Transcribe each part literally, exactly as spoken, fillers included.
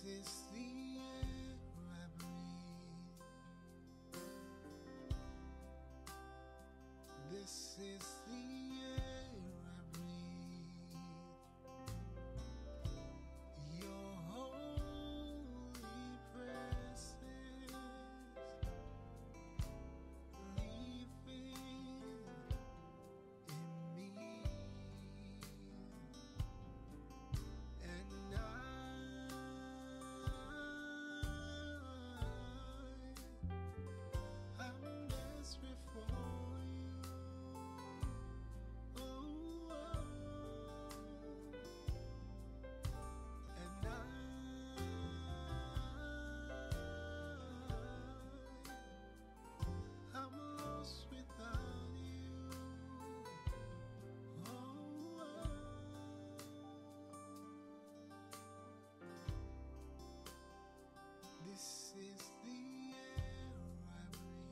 is the air I breathe. This is the air I breathe. Your holy presence living in me. And I, I'm desperate for you. Oh, oh. And I, I'm lost without you. Oh, oh. This is the air I breathe.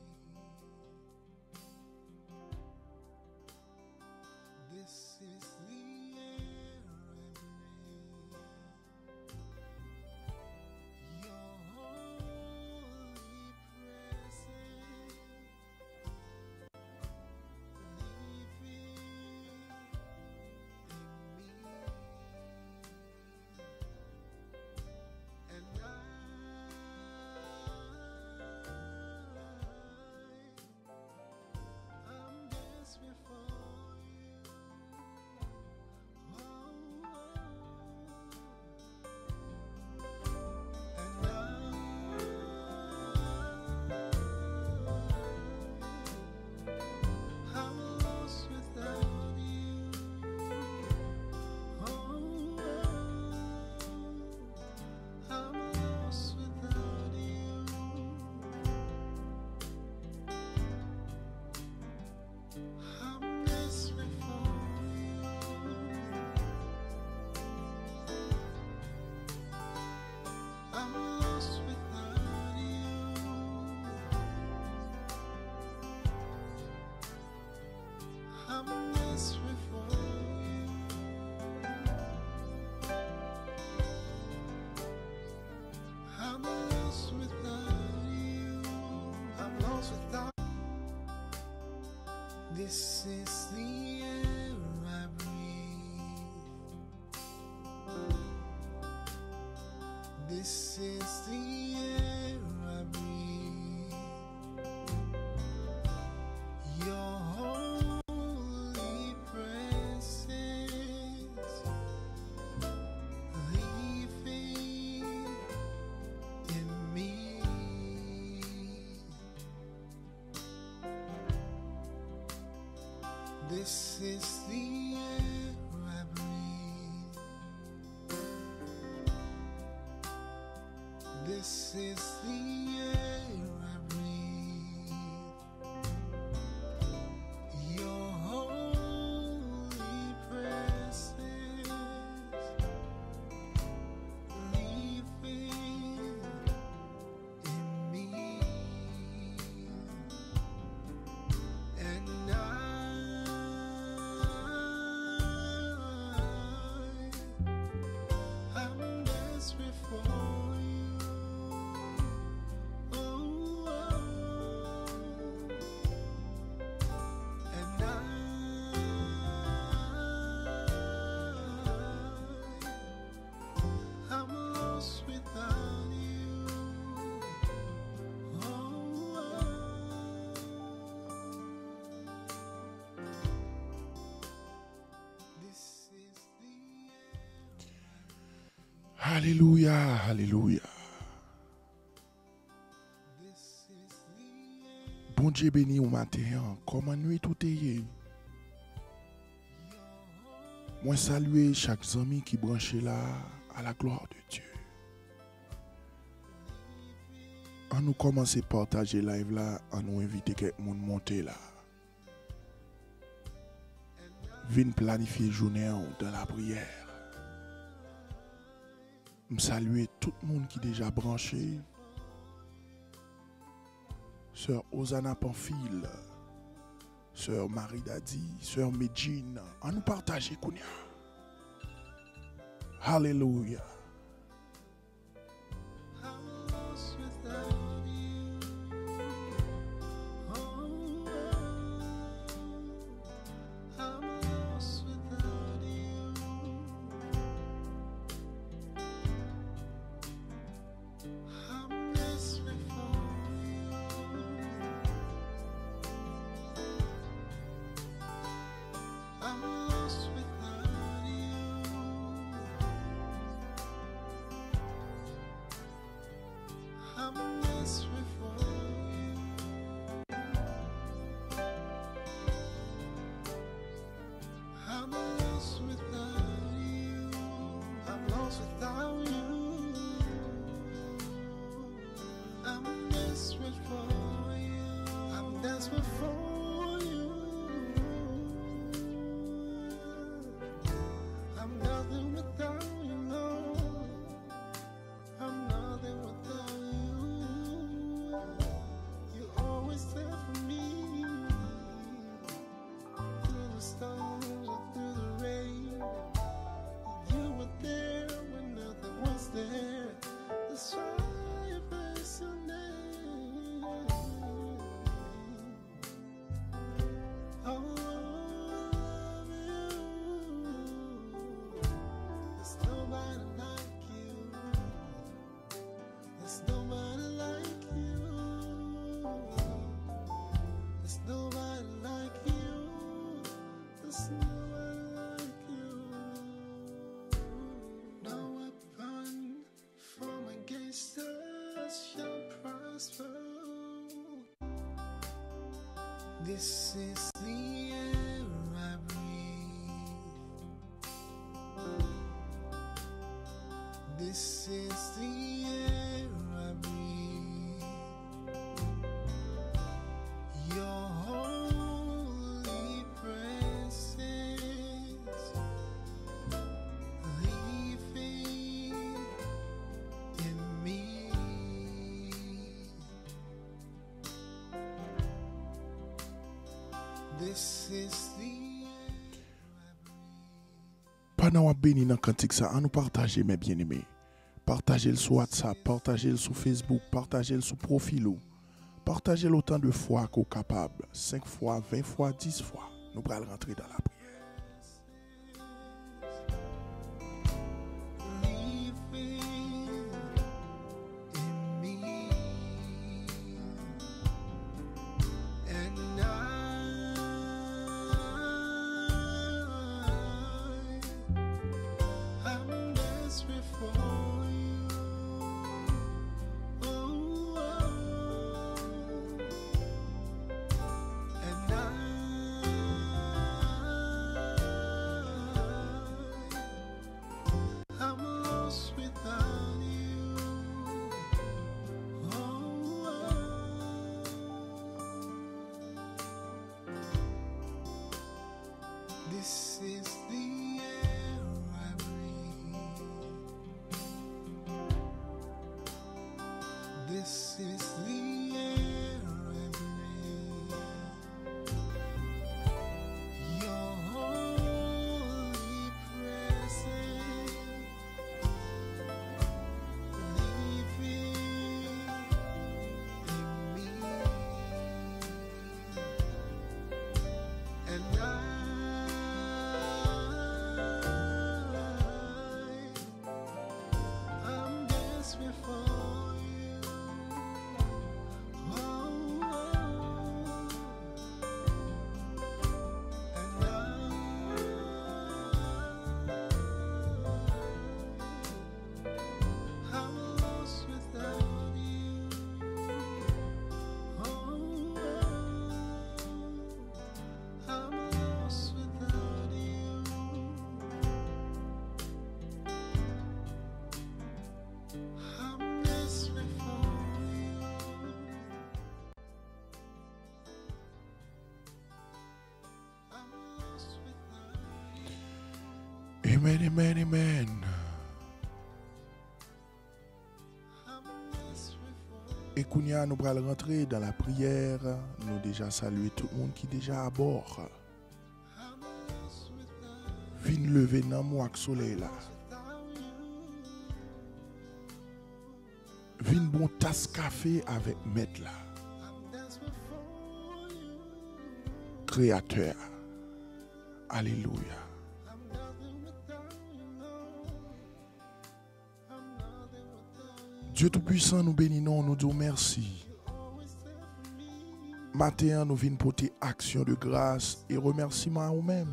This is the air I breathe. Your holy presence living in me. And I, I'm desperate for you. Oh, oh. And I, I'm lost without you. Oh, oh. I'm lost without you. I'm desperate for you. I'm lost without you. I'm desperate for you. I'm lost without you. I'm lost without. This is the air I breathe. This is the air I breathe. Your holy presence living in me. This is the air I breathe. This is the air I breathe. Your holy presence living in me. And I, I'm desperate for you. Oh, oh. And I, I'm lost without you. Oh, oh. This is the air. Alelouya, alelouya. Bondye beni w maten an. Kòman nwit ou te ye? Mwen salye chak zanmi ki branche la, à la gloire de Dieu. Ann nou kòmanse pataje live la, ann nou envite kèk moun monte la. Vin planifye jounen w dans la prière. M salye tout moun ki deja branche. Sè Ozana Panfil, sè Marie Dady, sè Medjine, ann nou pataje kounye a. Alelouya. I'm lost without you. I'm lost without you. I'm desperate for you. I'm desperate for you. I'm nothing without you, no. I'm nothing without you. You're always there for me. Through the storms or through the rain, you were there when nothing was there. That's why I praise your name. Oh, I love you. There's nobody like you. There's nobody like you. There's nobody like you. There's nobody like you. No weapon formed against us shall prosper. This is the air I breathe. This is the air I breathe. Your holy presence living in me. This is the air I breathe. Pandan w ap beni nan kantik sa, ann nou pataje, mè byeneme. Pataje l sou WhatsApp, pataje l sou Facebook, pataje l sou pwofil ou. Pataje l otan de fwa ke w kapab, senk fwa, ven fwa, dis fwa. Nou pral rantre dan lapriyè. I'm desperate for you. Oh, oh. And I, I'm lost without you. Oh, oh. This is the air I breathe. This is the air I breathe. Your holy presence living in me. And I, I'm desperate for you. Oh, oh. And I, I'm lost without you. Oh, oh. I'm lost without you. I'm desperate for you. I'm lost without you. Amen, amen, amen. E kounye a, nou pral rantre dan lapriyè. Nou deja salye tout moun ki deja abò. Vin leve nanm ou ak solèy la. Vin bon tas kafe avèk Mèt la, Kreyatè a. Alelouya. Dye Toupisan, nou beni non w, nou di w mèsi. Maten an, nou vin pote aksyon de gras e remèsiman a ou menm.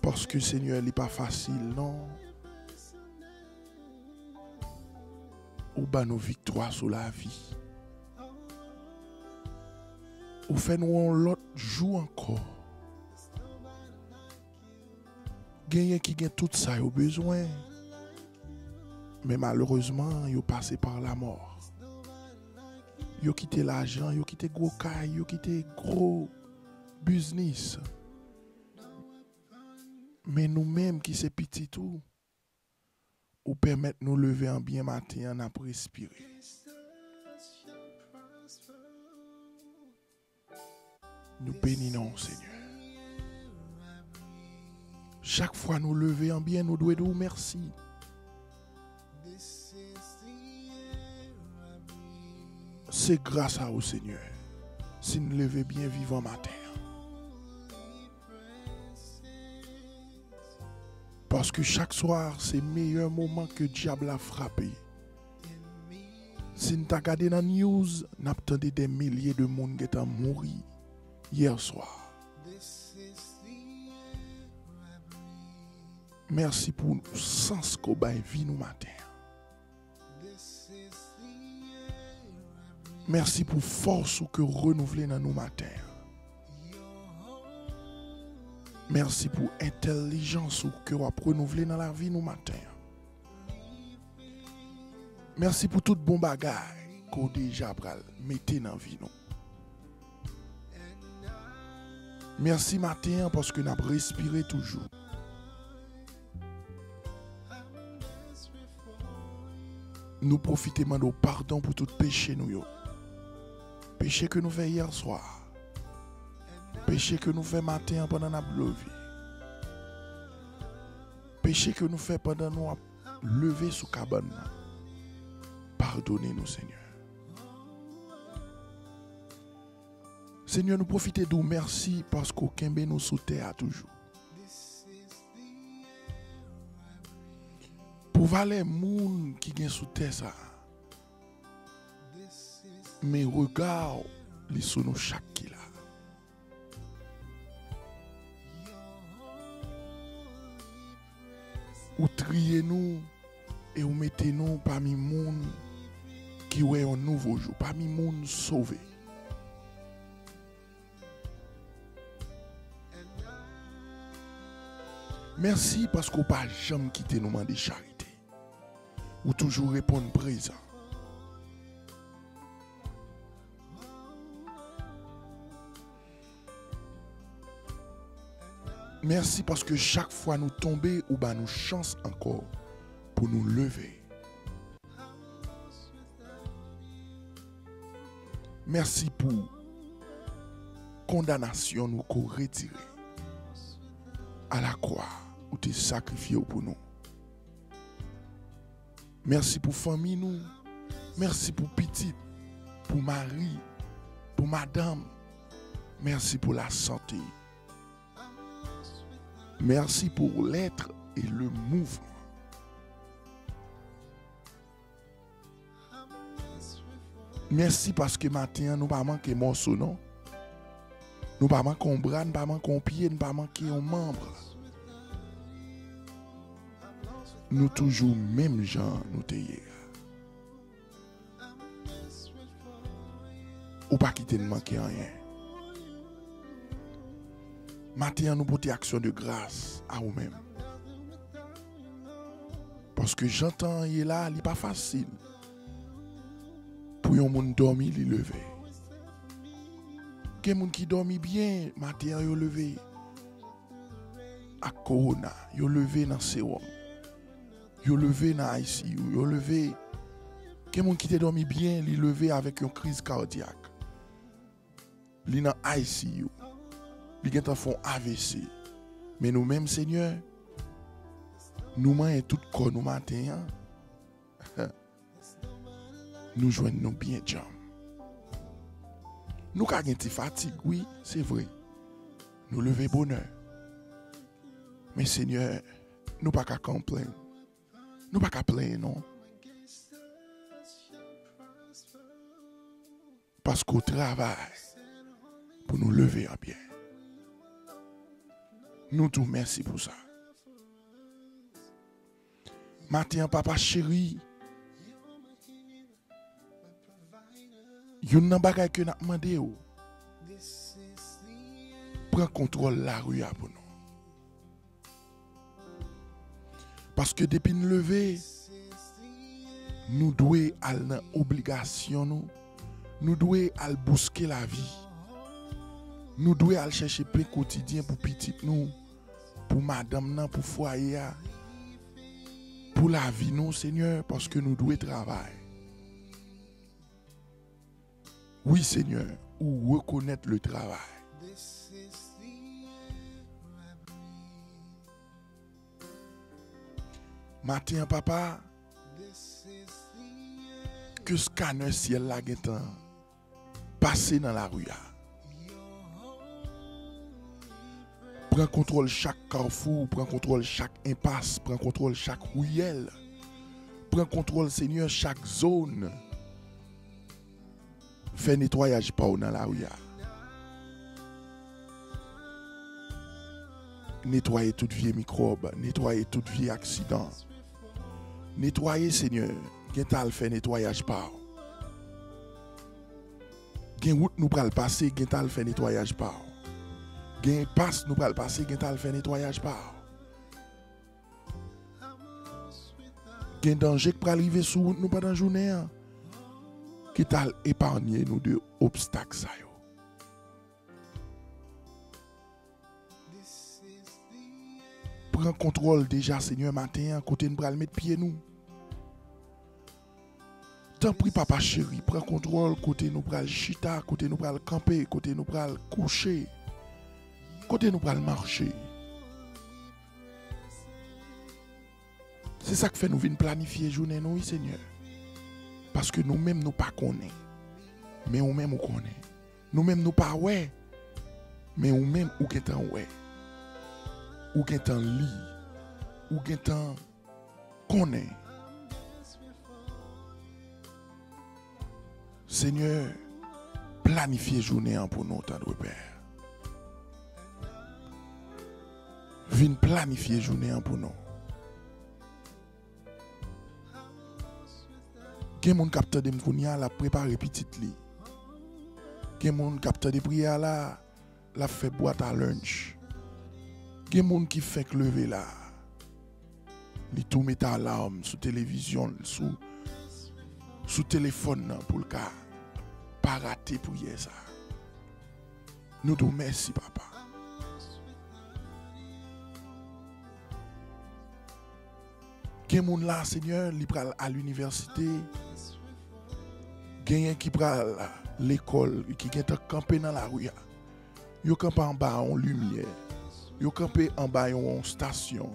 Paske, Senyè, li pa fasil, non. Ou ban nou viktwa sou lavi. Ou fè nou yon lòt jou ankò. Genyen ki gen tout sa yo bezwen, men malerezman, yo pase pa lamò. Yo kite lajan, yo kite gwo kay, yo kite gwo biznis. Men nou menm ki se pitit ou, ou pèmèt nou leve an byen maten an, n ap respire. Nou beni non w, Senyè. Chak fwa nou leve an byen, nou dwe di w mèsi. Se gras a ou, Senyè, si n leve byen vivan maten an. Paske chak swa, se meyè moman ke dyab la frape. Si n ta gade nan news, n ap tande dè milye de moun gentan mouri yè swa. Mèsi pou sans ke w bay vi nou maten an. Mèsi pou fòs ou ke w renouvle nan nou maten an. Mèsi pou entèlijans ou ke w ap renouvle nan lavi nou maten an. Mèsi pou tout bon bagay ke w deja pral mete nan vi nou. Mèsi maten an paske n ap respire toujou. Nou pwofite mande w padon pou tout peche nou yo. Peche ke nou fè yè swa. Peche ke nou fè maten an pandan n ap leve. Peche ke nou fè pandan nou ap leve sou kabann nan. Padone nou, Senyè. Senyè, nou pwofite di w mèsi paske w kenbe nou sou tè a toujou. Pou valè moun ki gen sou tè sa a, men rega w, li sou nou chak ki la. Ou triye nou e ou mete nou pami moun ki wè yon nouvo jou, pami moun sove. Mèsi paske w pa janm kite nou mande charite. Ou toujou reponn prezan. Mèsi paske chak fwa nou tonbe, ou ba nou chans ankò pou nou leve. Mèsi pou kondanasyon nou ke w retire. Alakwa, ou te sakrifye w pou nou. Mèsi pou fanmi nou. Mèsi pou pitit, pou mari, pou madanm. Mèsi pou lasante. Mèsi pou lèt e le mouvman. Mèsi paske maten an nou pa manke mòso non. Nou pa manke yon bra, nou pa manke yon pye, nou pa manke yon manm. Nou toujou menm jan nou te ye a. Ou pa kite n manke anyen. Maten an nou pote aksyon de gras a ou menm. Paske jan tan an ye la, li pa fasil pou yon moun dòmi, li leve. Gen moun ki dòmi byen, maten an yo leve ak kowona, yo leve nan sewòm, yo leve nan I C U, yo leve. Gen moun ki te dòmi byen, li leve avèk yon kriz kadyak. Li nan I C U. Li gentan fè yon A V C. Men nou menm, Senyè, nou manyen tout kò nou maten an. Nou jwenn nou byen djanm. Nou ka gen ti fatig, wi, se vre. Nou leve bonè. Men, Senyè, nou pa ka konplenn. Nou pa ka plenyen, non. Paske w travay pou nou leve an byen. Nou di w mèsi pou sa. Maten an, papa cheri, Youn nan bagay ke n ap mande w, pran kontwòl lari a pou nou. Paske depi n leve, nou dwe al nan obligasyon nou. Nou dwe al bouske lavi. Nou dwe al chèche pen kotidyen pou pitit nou, pou madanm nan, pou fwaye a, pou lavi nou, Senyè, paske nou dwe travay. Wi, Senyè, ou rekonèt le travay. Maten an, Papa, ke skanè syèl la gentan pase nan lari a. Pran kontwòl chak kafou, pran kontwòl chak enpas, pran kontwòl chak riyèl. Pran kontwòl, Senyè, chak zòn. Fè netwayaj pa w nan lari a. Netwaye tout vye mikwòb, netwaye tout vye aksidan. Netwaye, Senyè, gentan al fè netwayaj pa w. Gen wout nou pral pase, gentan al fè netwayaj pa w. Gen enpas nou pral pase, gentan al fè netwayaj pa w. Gen danje k pral rive sou wout nou pandan jounen an. Gentan al epanye nou de obstak sa yo. Pran kontwòl deja, Senyè, maten an, kote n pral met pye nou. Tanpri, Papa cheri, pran kontwòl kote nou pral chita, kote nou pral kanpe, kote nou pral kouche, kote nou pral mache. Se sa k fè nou vin planifye jounen nou, wi, Senyè. Paske nou menm, nou pa konnen. Men ou menm, ou konnen. Nou menm, nou pa wè. Men ou menm, ou gentan wè. Ou gentan li. Ou gentan konnen. Senyè, planifye jounen an pou nou, tandre Pè. Vin planifye jounen an pou nou. Gen moun k ap tande m kounye a, l ap prepare pitit li. Gen moun k ap tande priyè a la, l ap fè bwat a lunch. Gen moun ki fenk leve la. Li tou mete alam sou televizyon l, sou, sou telefòn nan pou l ka pa rate priyè sa. Nou di w mèsi, Papa. Gen moun la, Senyè, li pral al inivèsite. Genyen ki pral lekòl, ki gentan kanpe nan lari a. Yo kanpe anba yon limyè. Yo kanpe anba yon stasyon.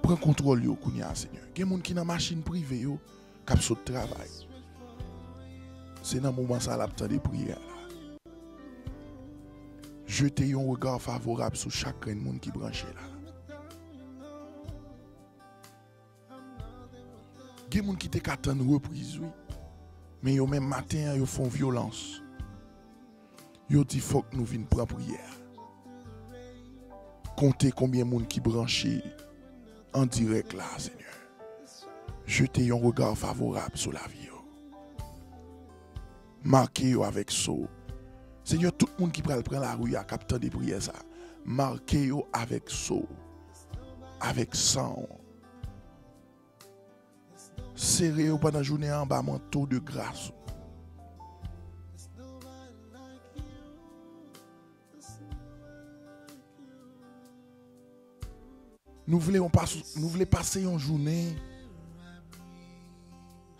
Pran kontwòl yo kounye a, Senyè. Gen moun ki nan machin prive yo, k ap sot travay. Se nan moman sa l ap tande priyè a la. Jete yon rega favorab sou chak grenn moun ki branche la. Gen moun ki te ka tann repriz, wi. Men yo menm maten an, yo fè yon vyolans. Yo di fòk nou vin pran priyè a. Konte konbyen moun ki branche an dirèk la, Senyè. Jete yon rega favorab sou lavi yo. Make yo avèk so. Senyè, tout moun ki pral pran lari a, k ap tande priyè sa, make yo avèk so, avèk san w. Sere yo pandan jounen an anba manto de gras ou. Nou vle yon pas-, nou vle pase yon jounen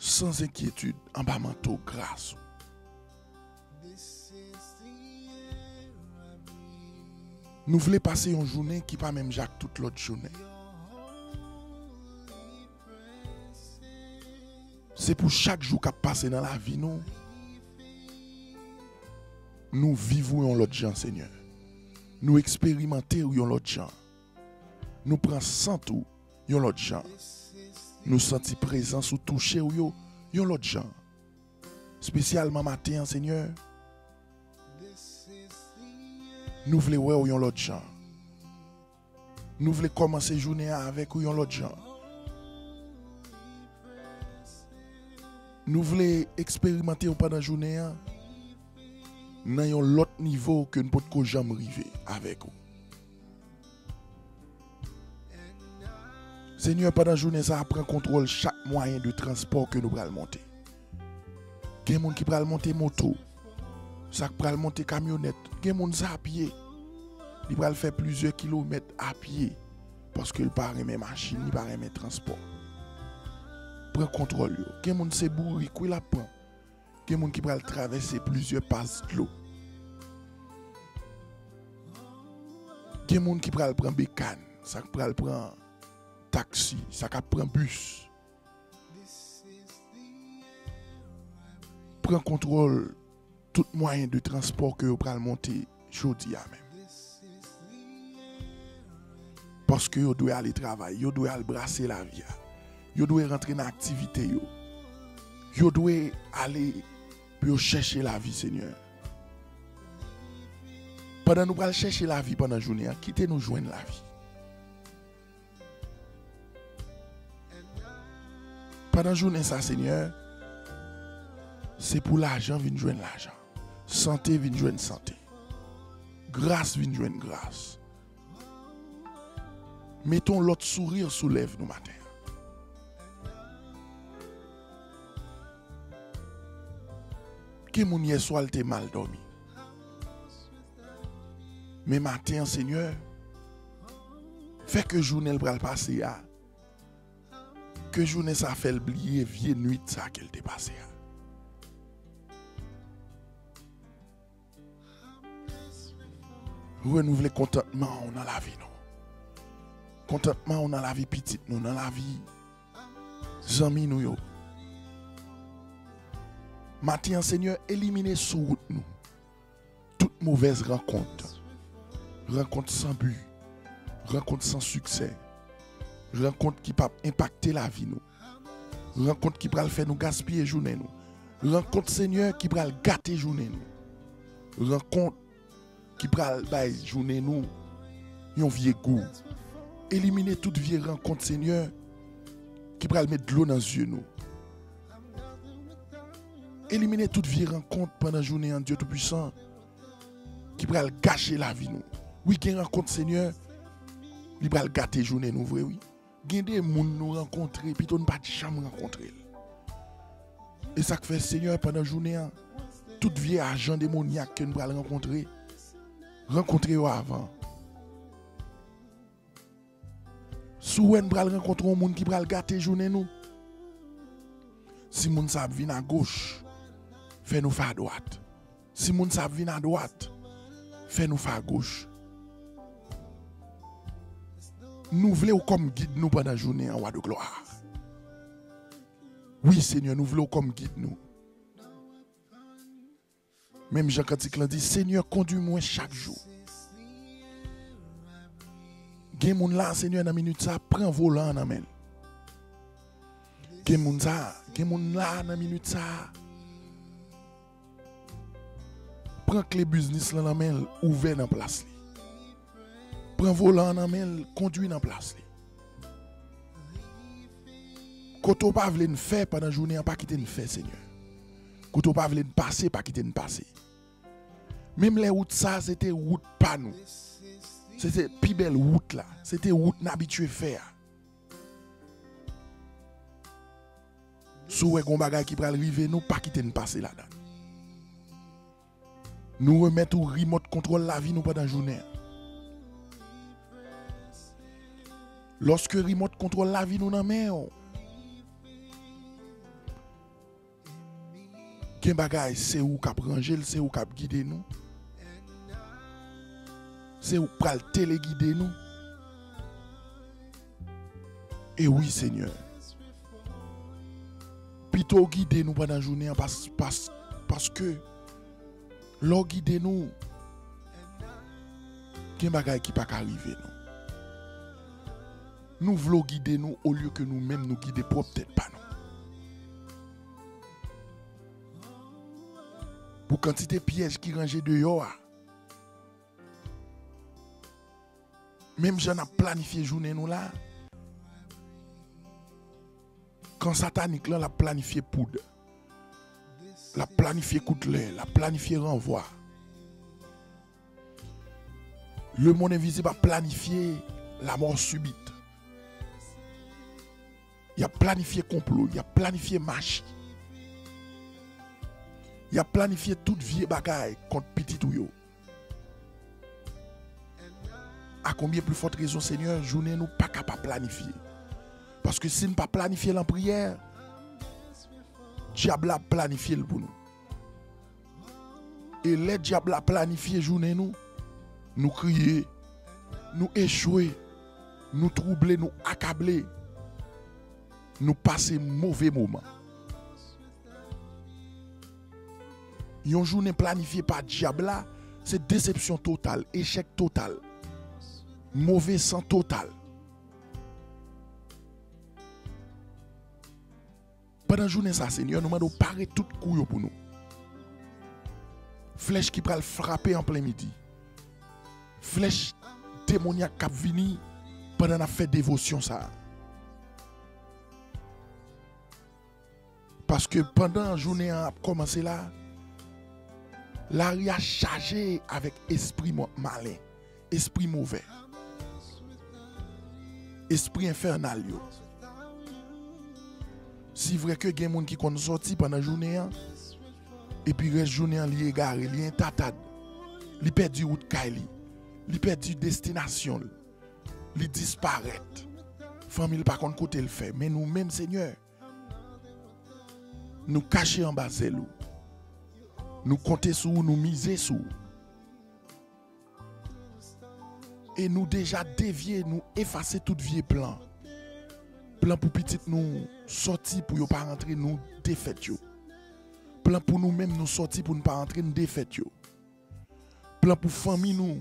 san enkyetid anba manto gras ou. Nou vle pase yon jounen ki pa menm jan ak tout lòt jounen. Se pou chak jou k ap pase nan lavi nou, nou viv ou yon lòt jan, Senyè. Nou eksperimante ou yon lòt jan. Nou pran sant ou yon lòt jan. Nou santi prezans ou touche ou yo yon lòt jan. Espesyalman maten an, Senyè, nou vle wè w yon lòt jan. Nou vle kòmanse jounen an avèk ou yon lòt jan. Nou vle eksperimante w pandan jounen an nan yon lòt nivo ke n potko janm rive avèk ou. Senyè, pandan jounen sa a, pran kontwòl chak mwayen de transpò ke nou pral monte. Gen moun ki pral monte moto, sa k pral monte kamyonèt, gen moun se a pye. Li pral fè plizyè kilomèt a pye, paske l pa renmen machin, li pa renmen transpò. Pran kontwòl yo. Gen moun se bourik, wi, l ap pran. Gen moun ki pral travèse plizyè pas dlo. Gen moun ki pral pran bekàn, sa k pral pran taksi, sa k ap pran bis. Pran kontwòl tout mwayen de transpò ke yo pral monte jodi a menm. Paske yo dwe ale travay, yo dwe al brase lavi a. Yo dwe rantre nan aktivite yo. Yo dwe ale pou yo chèche lavi, Senyè. Pandan nou pral chèche lavi pandan jounen an, kite nou jwenn lavi. Pandan jounen sa, Senyè, se pou lajan vin jwenn lajan, sante vin jwenn sante, gras vin jwenn gras. Mete yon lòt souri sou lèv nou maten an. Gen moun yèswa l te mal dòmi. Men maten an, Senyè, fè ke jounen l pral pase a, ke jounen sa fè l bliye vye nwit sa ke l te pase a. Renouvle kontantman w nan lavi nou. Kontantman w nan lavi pitit nou, nan lavi zanmi nou yo. Maten an, Senyè, elimine sou wout nou tout movèz rankont. Rankont san bi, rankont san siksè, rankont ki p ap enpakte lavi nou, rankont ki pral fè nou gaspiye jounen nou, rankont, Senyè, ki pral gate jounen nou, rankont ki pral bay jounen nou yon vye gou. Elimine tout vye rankont, Senyè, ki pral met dlo nan zye nou. Elimine tout vye rankont pandan jounen an, Dye Toupisan, ki pral gache lavi nou. Wi, gen rankont, Senyè, li pral gate jounen nou vre, wi. Gen de moun nou rankontre, pito n pa t janm rankontre l. E sa k fè, Senyè, pandan jounen an, tout vye ajan demonyak ke n pral rankontre, rankontre yo avan. Si w wè n pral rankontre yon moun ki pral gate jounen nou, si moun sa ap vin agoch, fè nou fè adwat. Si moun sa ap vin adwat, fè nou fè agoch. Nou vle w kòm gid nou pandan jounen an, Wa de glwa. Wi, Senyè, nou vle w kòm gid nou. Menm jan kantik lan di, Senyè, kondui mwen chak jou. Gen moun la, Senyè, nan minit sa, pran volan an nan men l. Gen moun sa, gen moun la, nan minit sa, pran kle biznis lan nan men l, ouvè nan plas li. Pran volan an nan men l, kondui nan plas li. Kote w pa vle n fè pandan jounen an, pa kite n fè, Senyè. Kote w pa vle n pase, pa kite n pase. Menm lè wout sa a, se te wout pa nou. Se te pi bèl wout la. Se te wout n abitye fè a. Si w wè gen yon bagay ki pral rive nou, pa kite n pase ladan l. Nou remèt ou rimòt kontwòl lavi nou pandan jounen an. Lòske rimòt kontwòl lavi nou nan men w, gen bagay, se ou k ap ranje l, se ou k ap gide nou. Se ou k pral telegide nou. E wi, Senyè. Pito w gide nou pandan jounen an, pas, pas, paske lè w gide nou, gen bagay ki pa ka rive nou. Nou vle w gide nou olye ke nou menm nou gide pwòp tèt pa nou. Pou kantite pyèj ki ranje deyò a, menm jan n ap planifye jounen nou la, kan satanik lan l ap planifye poud. L ap planifye kout lè, l ap planifye ranvwa. Lemonn envizib ap planifye lamò sibit. Y ap planifye konplo, y ap planifye machi. Y ap planifye tout vye bagay kont pitit ou yo. A konbyen pli fòt rezon, Senyè, jounen nou pa ka pa planifye? Paske si n pa planifye l an priyè, dyab la ap planifye l pou nou. E lè dyab la planifye jounen nou, nou kriye, nou echwe, nou twouble, nou akable, nou pase move moman. Yon jounen planifye pa dyab la, se desepsyon total, echèk total, move san total. Pandan jounen sa, Senyè, nou mande w pare tout kou yo pou nou. Flèch ki pral frape an plen midi. Flèch demonyak k ap vini pandan n ap fè devosyon sa a. Paske pandan jounen an ap kòmanse la, lari a chaje avèk espri mo-, malen, espri movè, espri enfènal yo. Si vre ke gen moun ki konn sòti pandan jounen an, epi rès jounen an li egare, li entatad, li pèdi wout kay li, li pèdi destinasyon l, li disparèt, fanmi l pa konn kote l fè, men nou menm, Senyè, nou kache anba zèl ou. Nou konte sou ou, nou mize sou ou. E nou deja devye, nou efase tout vye plan. Plan pou pitit nou sòti pou yo pa rantre, nou defèt yo. Plan pou nou menm nou sòti pou n pa rantre, n defèt yo. Plan pou fanmi nou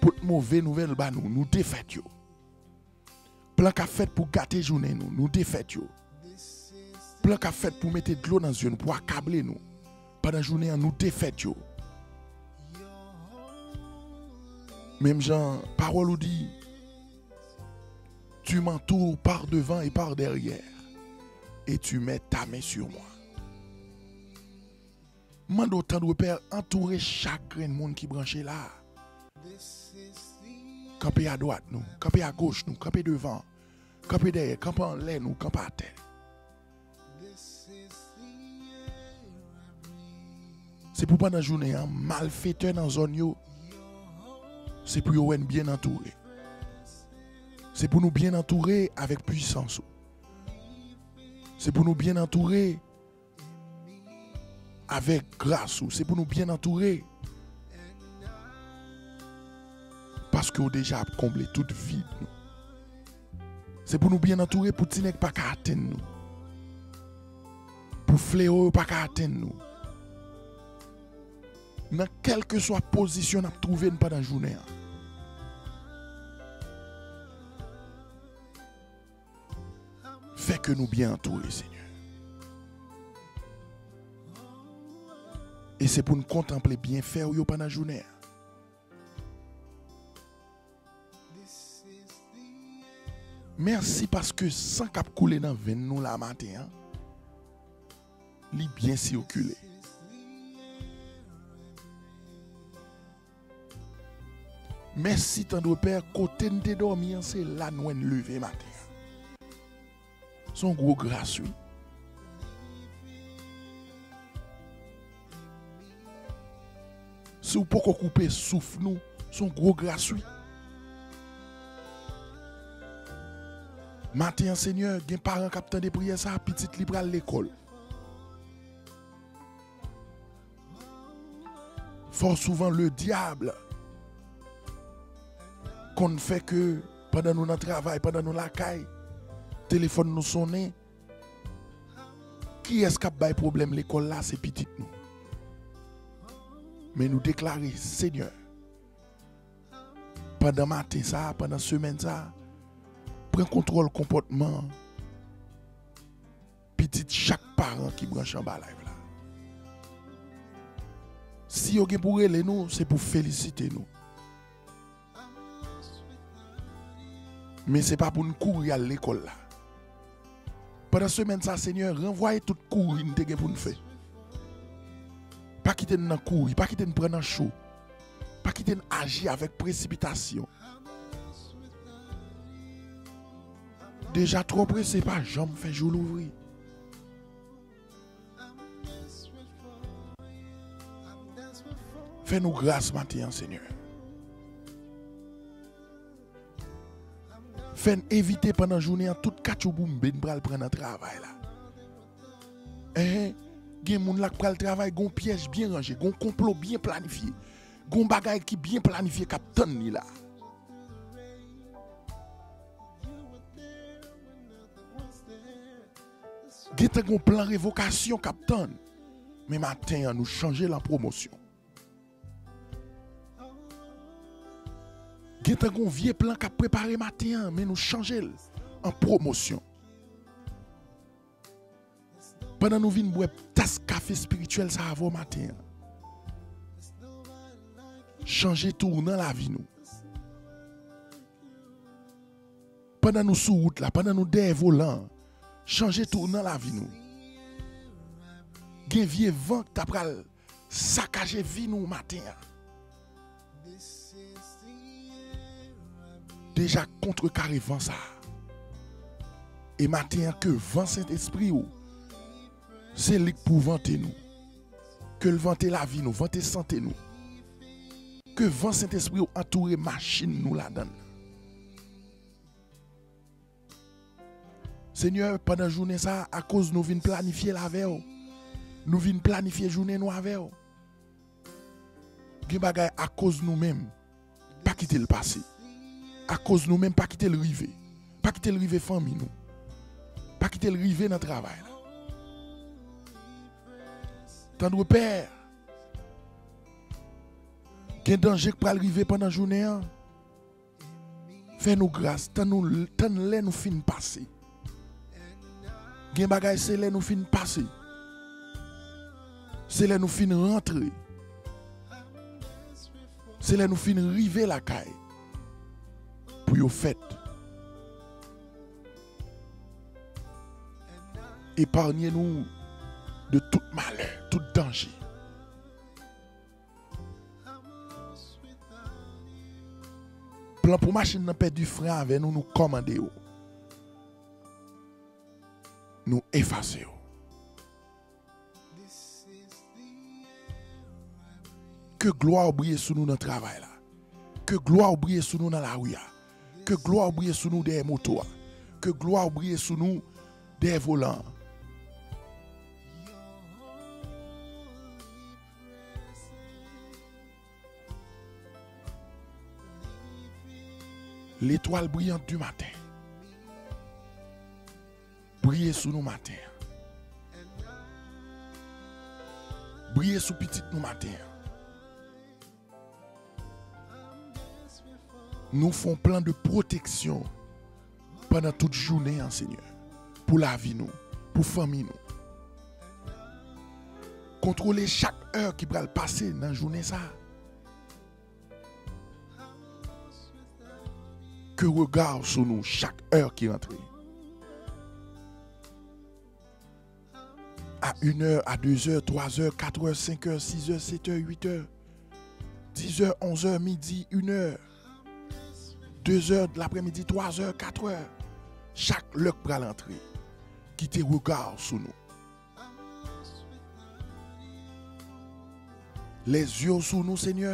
pot move nouvèl ba nou, nou defèt yo. Plan k ap fèt pou gate jounen nou, nou defèt yo. Plan k ap fèt pou mete dlo nan zye nou, pou akable nou pandan jounen an, nou defèt yo. Menm jan pawòl ou di, tu m'entoures par devant et par derrière, et tu mets ta main sur moi. Mande w tandre Pè, antoure chak grenn moun ki branche la. Kanpe adwat nou, kanpe agoch nou, kanpe devan, kanpe dèyè, kanpe anlè nou, kanpe atè. Se pou pandan jounen an, malfetè nan zòn yo, se pou yo wè n byen antoure. Se pou nou byen antoure avèk pwisans ou. Se pou nou byen antoure avèk gras ou. Se pou nou byen antoure. Paske w deja ap konble tout vid nou. Se pou nou byen antoure pou ti nèg pa ka atenn nou. Pou flewo yo pa ka atenn nou. Nan kèlkeswa pozisyon n ap twouve n pandan jounen an. Fè ke nou byen antoure, Senyè. E se pou n kontanple byenfè w yo pandan jounen an. Mèsi paske san k ap koule nan venn nou la maten an, li byen sikile. Mèsi tandre Pè, kote n te dòmi an, se la n wè n leve maten an. Se yon gwo gras, wi. Si w poko koupe souf nou, se yon gwo gras, wi. Maten an, Senyè, gen paran k ap tande priyè sa a, pitit li pral lekòl. Fò souvan, ledyab konn fè ke pandan nou nan travay, pandan nou lakay, telefòn nou sonnen. Kiyès k ap bay pwoblèm lekòl la? Se pitit nou. Men nou deklare, Senyè, pandan maten sa a, pandan semèn sa a, pran kontwòl konpòtman pitit chak paran ki branche anba live la. Si yo gen pou rele nou, se pou felisite nou. Men se pa pou n kouri al lekòl la. Pandan semèn sa, Senyè, ranvwaye tout kouri n te gen pou n fè. Pa kite n nan kouri, pa kite n pran nan cho. Pa kite n aji avèk presipitasyon. Deja twò prese, pa janm fè jou louvri. Fè nou gras maten an, Senyè. Fè n evite pandan jounen an tout katchouboumbe n pral pran nan travay la. Enhen, gen moun la k pral travay, gon pyèj byen ranje, gon konplo byen planifye, gon bagay ki byen planifye k ap tann li la. Gentan gon plan revokasyon k ap tann. Men maten an, nou chanje l an pwomosyon. Gentan gon vye plan k ap prepare maten an, men nou chanje l an pwomosyon. Pandan nou vin bwè tas kafe espirityèl sa avè w maten an, chanje tou nan lavi nou. Pandan nou sou wout la, pandan nou dèyè volan an, chanje tou nan lavi nou. Gen vye van k ta pral sakaje vi nou maten an. Deja kontrekare van sa a. E maten an, ke van Sentespri w, se li k pou vante nou. Ke l vante lavi nou, vante sante nou. Ke van Sentespri w antoure machin nou ladan l. Senyè, pandan jounen sa a, akoz nou vin planifye l avè w, nou vin planifye jounen nou avè w. Gen bagay akoz nou menm, pa kite l pase. Akoz nou menm, pa kite l rive. Pa kite l rive fanmi nou. Pa kite l rive nan travay la. Tandre Pè, gen danje k pral rive pandan jounen an. Fè nou gras, tann nou, tann lè nou fin pase. Gen bagay se lè nou fin pase. Se lè nou fin rantre. Se lè nou fin rive lakay pou yo fèt. Eparnye nou de tout malè, tout danje. Plan pou machin nan pèdi fren avè nou, nou kòmande yo. Nou efase yo. Ke glwa w briye sou nou nan travay la. Ke glwa w briye sou nou nan lari a. Ke glwa w briye sou nou dèyè moto a. Ke glwa w briye sou nou dèyè volan an. Letwal briyant di maten, briye sou nou maten an. Briye sou pitit nou maten an. Nou fè yon plan de pwoteksyon pandan tout jounen an, Senyè, pou lavi nou, pou fanmi nou. Kontwole chak è ki pral pase nan jounen sa a. Ke rega w sou nou chak è ki rantre. A inè, a dezè, twazè, katrè, senkè, sizè, setè, uitè, dizè, onzè, midi, inè, dezè laprèmidi, twazè, katrè. Chak lè k pral antre, kite rega w sou nou. Lè zye w sou nou, Senyè.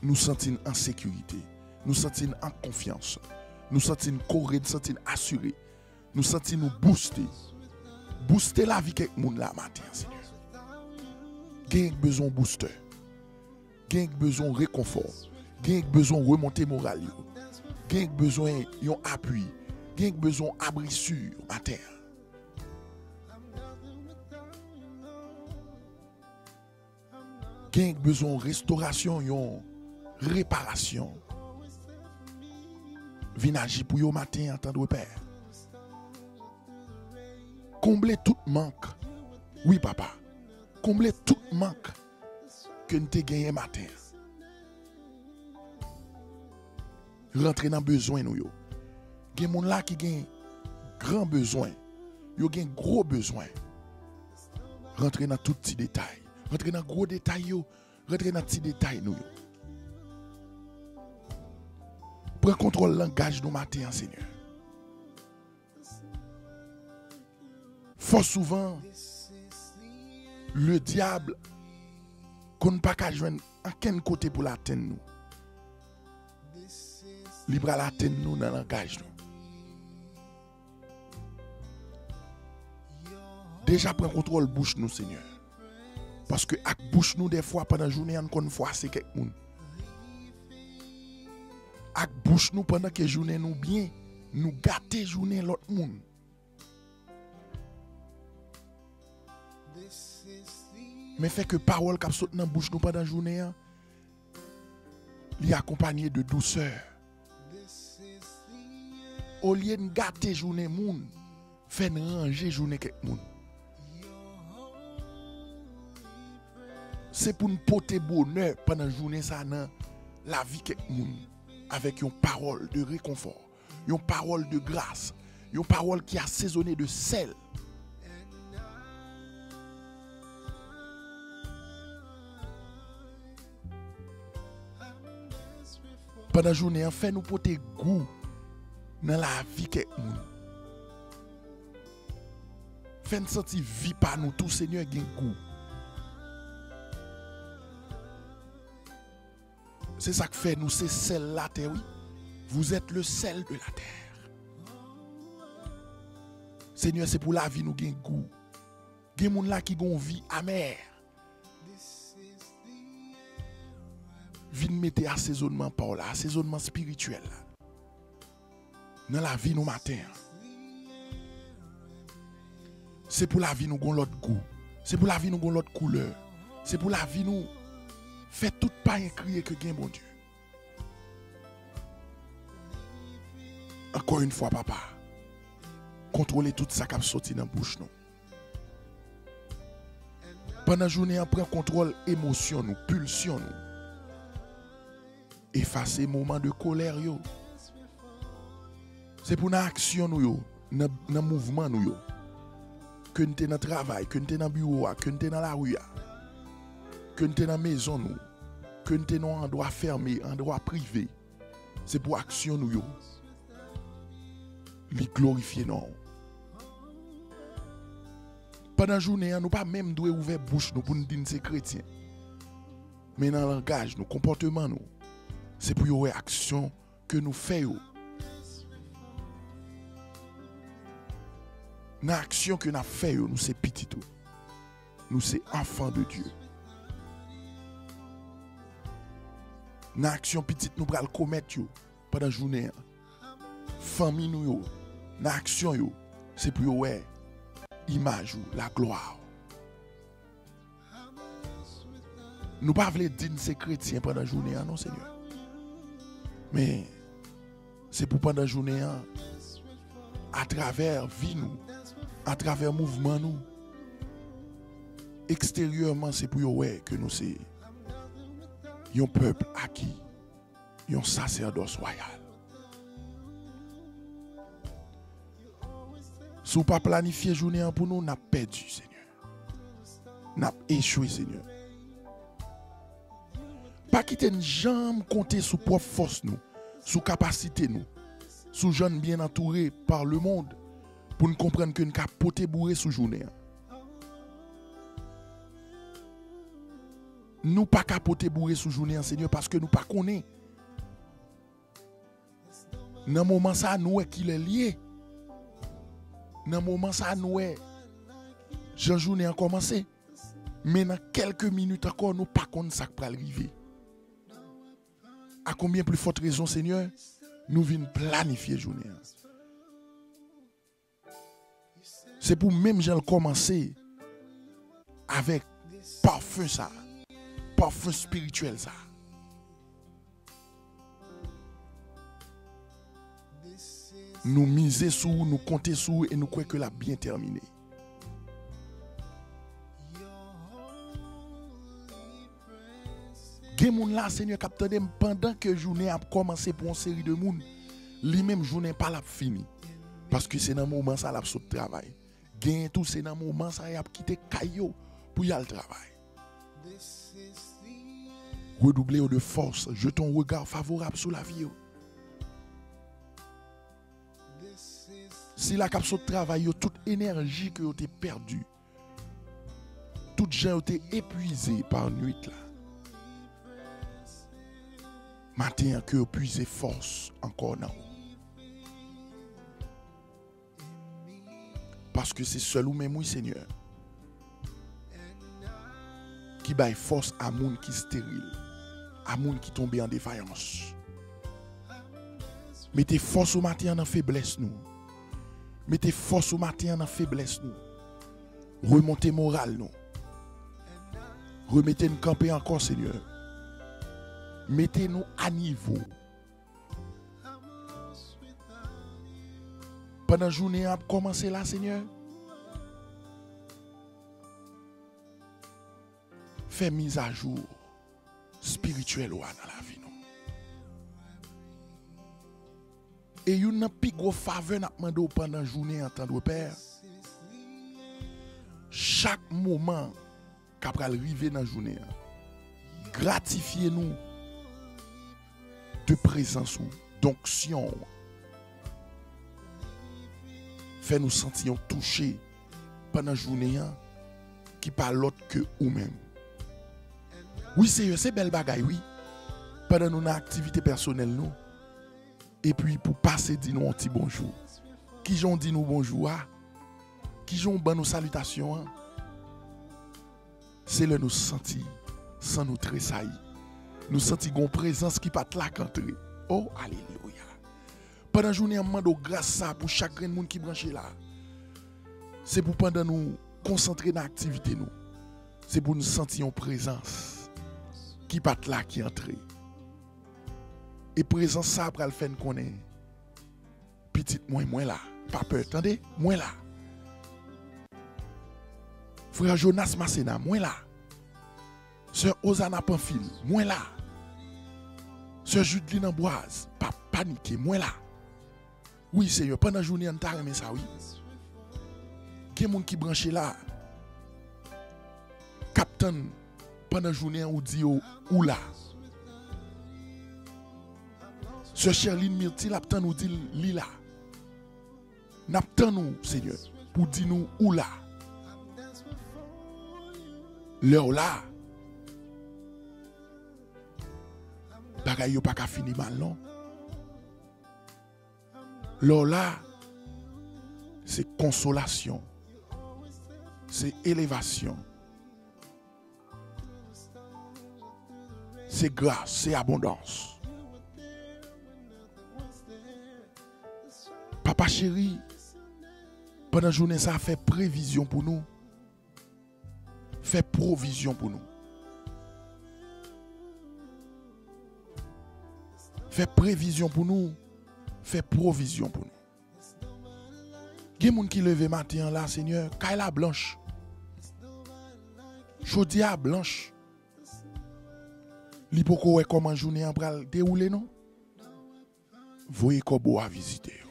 Nou santi n an sekirite. Nou santi n an konfyans. Nou santi n kore, nou santi n asire. Nou santi nou bouste. Bouste lavi kèk moun la maten an, Senyè. Genyen k bezwen yon boustè. Genyen k bezwen yon rekonfò. Genyen k bezwen yon remonte moral yo. Genyen k bezwen yon apui. Genyen k bezwen yon abrisur maten an. Genyen k bezwen yon restorasyon, yon reparasyon. Vin aji pou yo maten an, tandre Pè. Konble tout mank. Wi, Papa. Konble tout mank ke n te genyen maten an. Rantre nan bezwen nou yo. Gen moun la ki gen gran bezwen. Yo gen gwo bezwen. Rantre nan tout ti detay. Rantre nan gwo detay yo. Rantre nan ti detay nou yo. Pran kontwòl langaj nou maten an, Senyè. Fò souvan, ledyab konn pa ka jwenn ankenn kote pou l atenn nou. Li pral atenn nou nan langaj nou. Deja pran kontwòl bouch nou, Senyè. Paske ak bouch nou, dèfwa, pandan jounen an, n konn fwase kèk moun. Ak bouch nou, pandan ke jounen nou byen, nou gate jounen lòt moun. Men fè ke pawòl k ap sot nan bouch nou pandan jounen an, li akonpanye de dousè. Olye n gate jounen moun, fè n ranje jounen kèk moun. Se pou n pote bonè pandan jounen sa nan lavi kèk moun avèk yon pawòl de rekonfò, yon pawòl de gras, yon pawòl ki asezone de sèl. Pandan jounen an, fè nou pote gou nan lavi kèk moun. Fè n santi vi pa nou tou, Senyè, gen gou. Se sa k fè nou se sèl latè, wi. Vous êtes le sel de la terre. Senyè, se pou lavi nou gen gou. Gen moun la ki gen yon vi amè. Vin mete asezonman pa w la, asezonman espirityèl la nan lavi nou maten an. Se pou lavi nou gon lòt gou. Se pou lavi nou gon lòt koulè. Se pou lavi nou fè tout payen kriye ke gen Bondye. Ankò yon fwa, Papa, kontwole tout sa k ap soti nan bouch nou. Pandan jounen an, pran kontwòl emosyon nou, pilsyon nou. Efase moman de kolè yo. Se pou nan aksyon nou yo, nan, nan mouvman nou yo. Ke n te nan travay, ke n te nan biwo a, ke n te nan lari a, ke n te nan mezon nou, ke n te nan yon andwa fèmen, andwa prive. Se pou aksyon nou yo. Li glorifye non w. Pandan jounen an, nou pa menm dwe ouvè bouch nou pou n di n se kretyen. Men nan langaj nou, konpòteman nou, se pou yo wè aksyon ke nou fè yo. Nan aksyon ke n ap fè yo, nou se pitit ou. Nou se enfant de Dieu. Nan aksyon pitit nou pral komèt yo pandan jounen an, fanmi nou yo, nan aksyon yo, se pou yo wè imaj ou, laglwa w. Nou pa vle di n se kretyen pandan jounen an, non, Senyè. Men, se pou pandan jounen an, atravè vi nou, atravè mouvman nou, eksteryèman, se pou yo wè ke nou se yon pèp aki, yon sasèdòs wayal. Si w pa planifye jounen an pou nou, n ap pèdi, Senyè. N ap echwe, Senyè. Pa kite n janm konte sou pwòp fòs nou, sou kapasite nou, sou jan n byen antoure pa lemonn, pou n konprann ke n ka pote boure sou jounen an. Nou pa ka pote boure sou jounen an, Senyè, paske nou pa konnen. Nan moman sa a, nou wè kilè l ye. Nan moman sa a, nou wè jan jounen an kòmanse. Men nan kèlke minit ankò, nou pa konn sa k pral rive. A konbyen pli fòt rezon, Senyè, nou vin planifye jounen an. Se pou menm jan l kòmanse avèk pafen sa, pafen espirityèl sa. Nou mize sou ou, nou konte sou ou e nou kwè ke l ap byen tèmine. Gen moun la, Senyè, k ap tande m pandan ke jounen ap kòmanse pou yon seri de moun. Li menm, jounen pa l ap fini. Paske se nan moman sa l ap sot travay. Genyen tou, se nan moman sa y ap kite kay yo pou y al travay. Redouble yo de fòs, jete yon rega favorab sou lavi yo. Sila k ap sot travay yo, tout enèji ke yo te pèdi, tout jan yo te epwize pa nwit la, maten an ke yo pwize fòs ankò nan ou. Paske se sèl ou menm, wi, Senyè, ki bay fòs a moun ki steril, a moun ki tonbe an defayans. Mete fòs ou maten an nan feblès nou. Mete fòs ou maten an nan feblès nou. Remonte moral nou. Remete n kanpe ankò, Senyè. Mete nou a nivo. Pandan jounen an ap kòmanse la, Senyè, fè mizajou espirityèl ou a nan lavi nou. E youn nan pi gwo favè n ap mande w pandan jounen an, tandre Pè, chak moman k ap pral rive nan jounen an, gratifye nou de prezans ou, donksyon w. Fè nou santi yon touche pandan jounen an ki pa lòt ke ou menm. Wi, Seyè, se bèl bagay, wi. Pandan nou nan aktivite pèsonèl nou, epi pou pase di nou yon ti bonjou. Kijan w di nou bonjou a? Kijan w ban nou salitasyon an? Se lè nou santi san nou tresayi. Nou santi gon prezans ki pa t la k antre. O, alelouya! Pandan jounen an, m mande w gras sa pou chak grenn moun ki branche la. Se pou pandan nou konsantre nan aktivite nou, se pou n santi yon prezans ki pa t la ki antre. E prezans sa a pral fè n konnen, pitit mwen, mwen la. Pa pè, tande, mwen la. Frè Jonas Masena, mwen la. Sè Ozana Panfil, mwen la. Sè Judeline Amboise, pa panike, mwen la. Wi, Senyè, pandan jounen an, n ta renmen sa, wi. Gen moun ki branche la, k ap tann pandan jounen an, ou di yo, ou la. Sè Sherline Myrtil ap tann ou di l, li la. N ap tann ou, Senyè, pou di nou, ou la. Lè w la, bagay yo pa ka fini mal, non. Lè w la, se konsolasyon, se elevasyon, se gras, se abondans. Papa cheri, pandan jounen sa a, fè previzyon pou nou. Fè pwovizyon pou nou. Fè previzyon pou nou. Fè pwovizyon pou nou. Gen moun ki leve maten an la, Senyè, kay la blanch. Chodyè a blanch. Li poko wè kòman jounen an pral dewoule, non. Voye kòbo a vizite yo.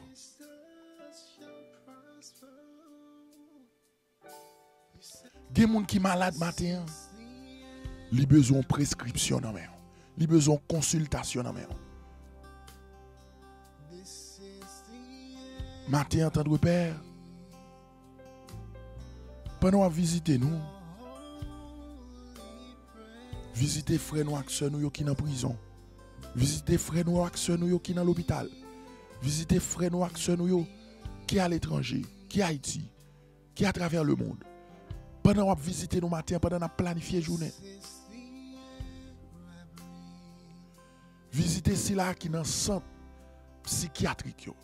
Gen moun ki malad maten an. Li bezwen yon preskripsyon nan men w. Li bezwen yon konsiltasyon nan men w. Maten an, tandre Pè, pandan w ap vizite nou, vizite frè nou ak sè nou yo ki nan prizon. Vizite frè nou ak sè nou yo ki nan lopital. Vizite frè nou ak sè nou yo ki aletranje, ki Ayiti, ki atravè lemonn. Pandan w ap vizite nou maten an, pandan n ap planifye jounen, vizite sila ki nan sant sikyatrik yo.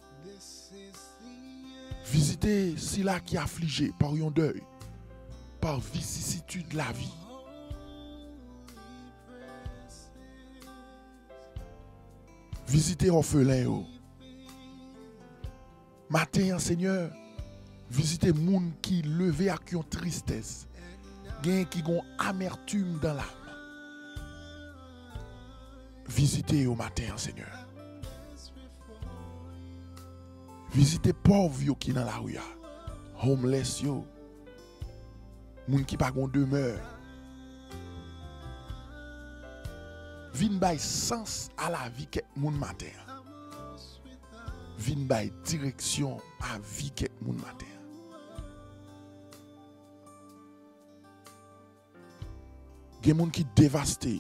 Vizite sila ki aflije pa yon dèy, pa visisid lavi. Vizite òfelen yo. Maten an, Senyè, vizite moun ki leve ak yon tristès. Genyen ki gon amètim dan lam. Vizite yo maten an, Senyè. Vizite pòv yo ki nan lari a, homeless yo. Moun ki pa gon demè. Vin bay sans a lavi kèk moun maten an. Vin bay direksyon a vi kèk moun maten an. Gen moun ki devaste.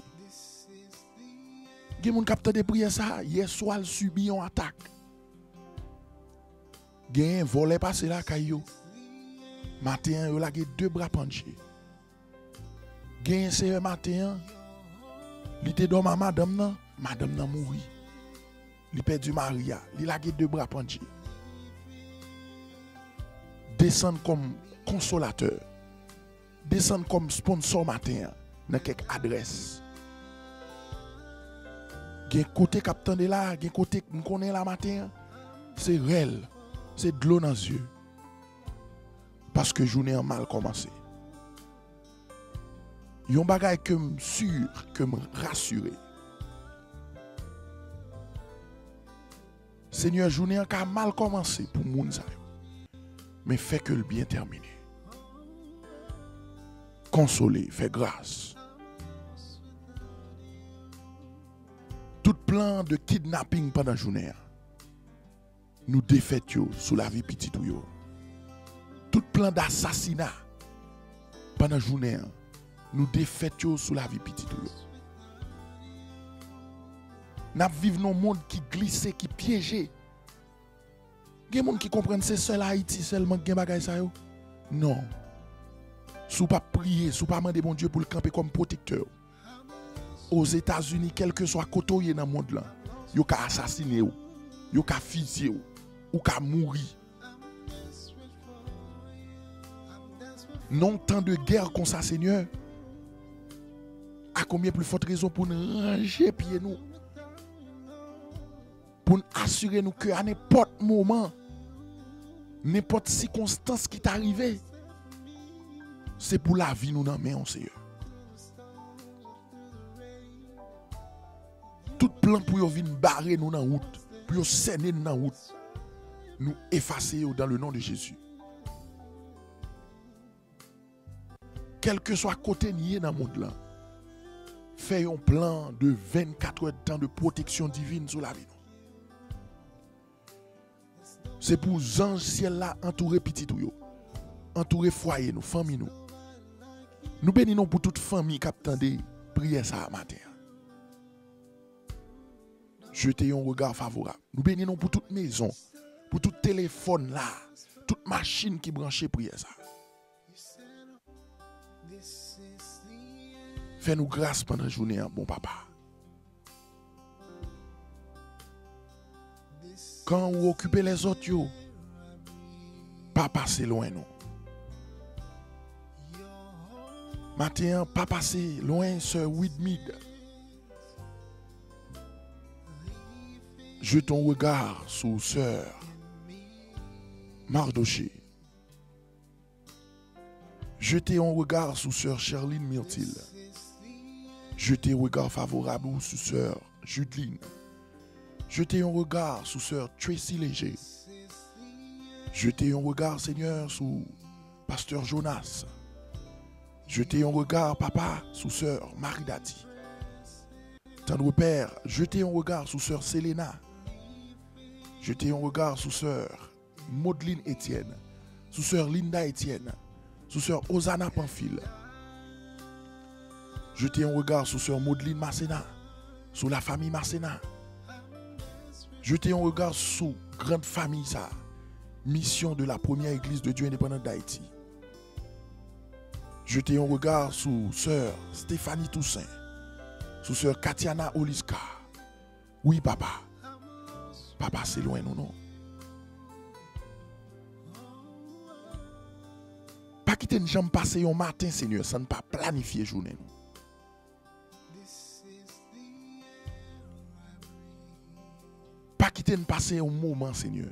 Gen moun k ap tande priyè sa a, yè swa l sibi yon atak. Genyen vòlè pase lakay yo. Maten an, yo lage de bra pandje. Genyen seyè maten an, li te dòmi a madanm nan, madanm nan mouri. Li pèdi mari a, li lage de bra pandje. Desann kòm konsolatè. Desann kòm sponsò maten an nan kèk adrès. Gen kote k ap tande la, gen kote m konnen la maten an, se rèl, se dlo nan zye. Paske jounen an mal kòmanse. Yon bagay ke m si, ke m rasire. Senyè, jounen an ka mal kòmanse pou moun sa yo. Men fè ke l byen tèmine. Konsole, fè gras. Tout plan de kidnaping pandan jounen an, nou defèt yo sou lavi pitit ou yo. Tout plan dasasina pandan jounen an, nou defèt yo sou lavi pitit ou yo. N ap viv nan yon mond ki glise, ki pyeje. Gen moun ki konprann se sèl Ayiti sèlman ki gen bagay sa yo. Non. Si w pa priye, si w pa mande Bondye pou l kanpe kòm pwotektè w, Ozetazini, kèlkeswa kote w ye nan mond lan, yo ka asasine w, yo ka fizye w, ou ka mouri. Nan yon tan de gè konsa, Senyè, a konbyen pli fòt rezon pou n ranje pye nou, pou n asire nou ke a nenpòt moman, nenpòt sikonstans ki ta rive, se pou lavi nou nan men w, Senyè. Tout plan pou yo vin bare nou nan wout, pou yo sène n nan wout, nou efase yo dans le nom de Jésus. Kèlkeswa kote n ye nan mond lan, fè yon plan de vennkat èdtan de pwoteksyon divin sou lavi nou. Se pou zanj syèl la antoure pitit ou yo, antoure fwaye nou, fanmi nou. Nou beni non pou tout fanmi k ap tande priyè sa a maten an. Jete yon rega favorab. Nou beni non pou tout mezon, pou tout telefòn la, tout machin ki branche priyè sa a. Fè nou gras pandan jounen an, bon Papa. Kan ou okipe lèzòt yo, pa pase lwen nou. Maten an, pa pase lwen sè Widmid. Jete yon rega sou sè Mardoché. Jete yon rega sou sè Sherline Myrtil. Jete yon rega favorab ou sou sè Judeline. Jete yon rega sou sè Tracy Léger. Jete yon rega, Senyè, sou pastè Jonas. Jete yon rega, Papa, sou sè Marie Dady. Tendre Père, jete yon rega sou sè Selena. Jete yon rega sou sè Modeline Etienne, sou sè Linda Etienne, sou sè Ozana Pamphile. Jete yon rega sou sè Modeline Masséna, sou la famille Masséna. Jete yon rega sou grand famille sa, Mission de la Première Église de Dieu Indépendante d'Haïti. Jete yon rega sou sè Stéphanie Toussaint, sou sè Katiana Oliska. Wi, Papa. Pa pase lwen nou, non. Pa kite n janm pase yon maten, Senyè, san n pa planifye jounen nou. Pa kite n pase yon moman, Senyè.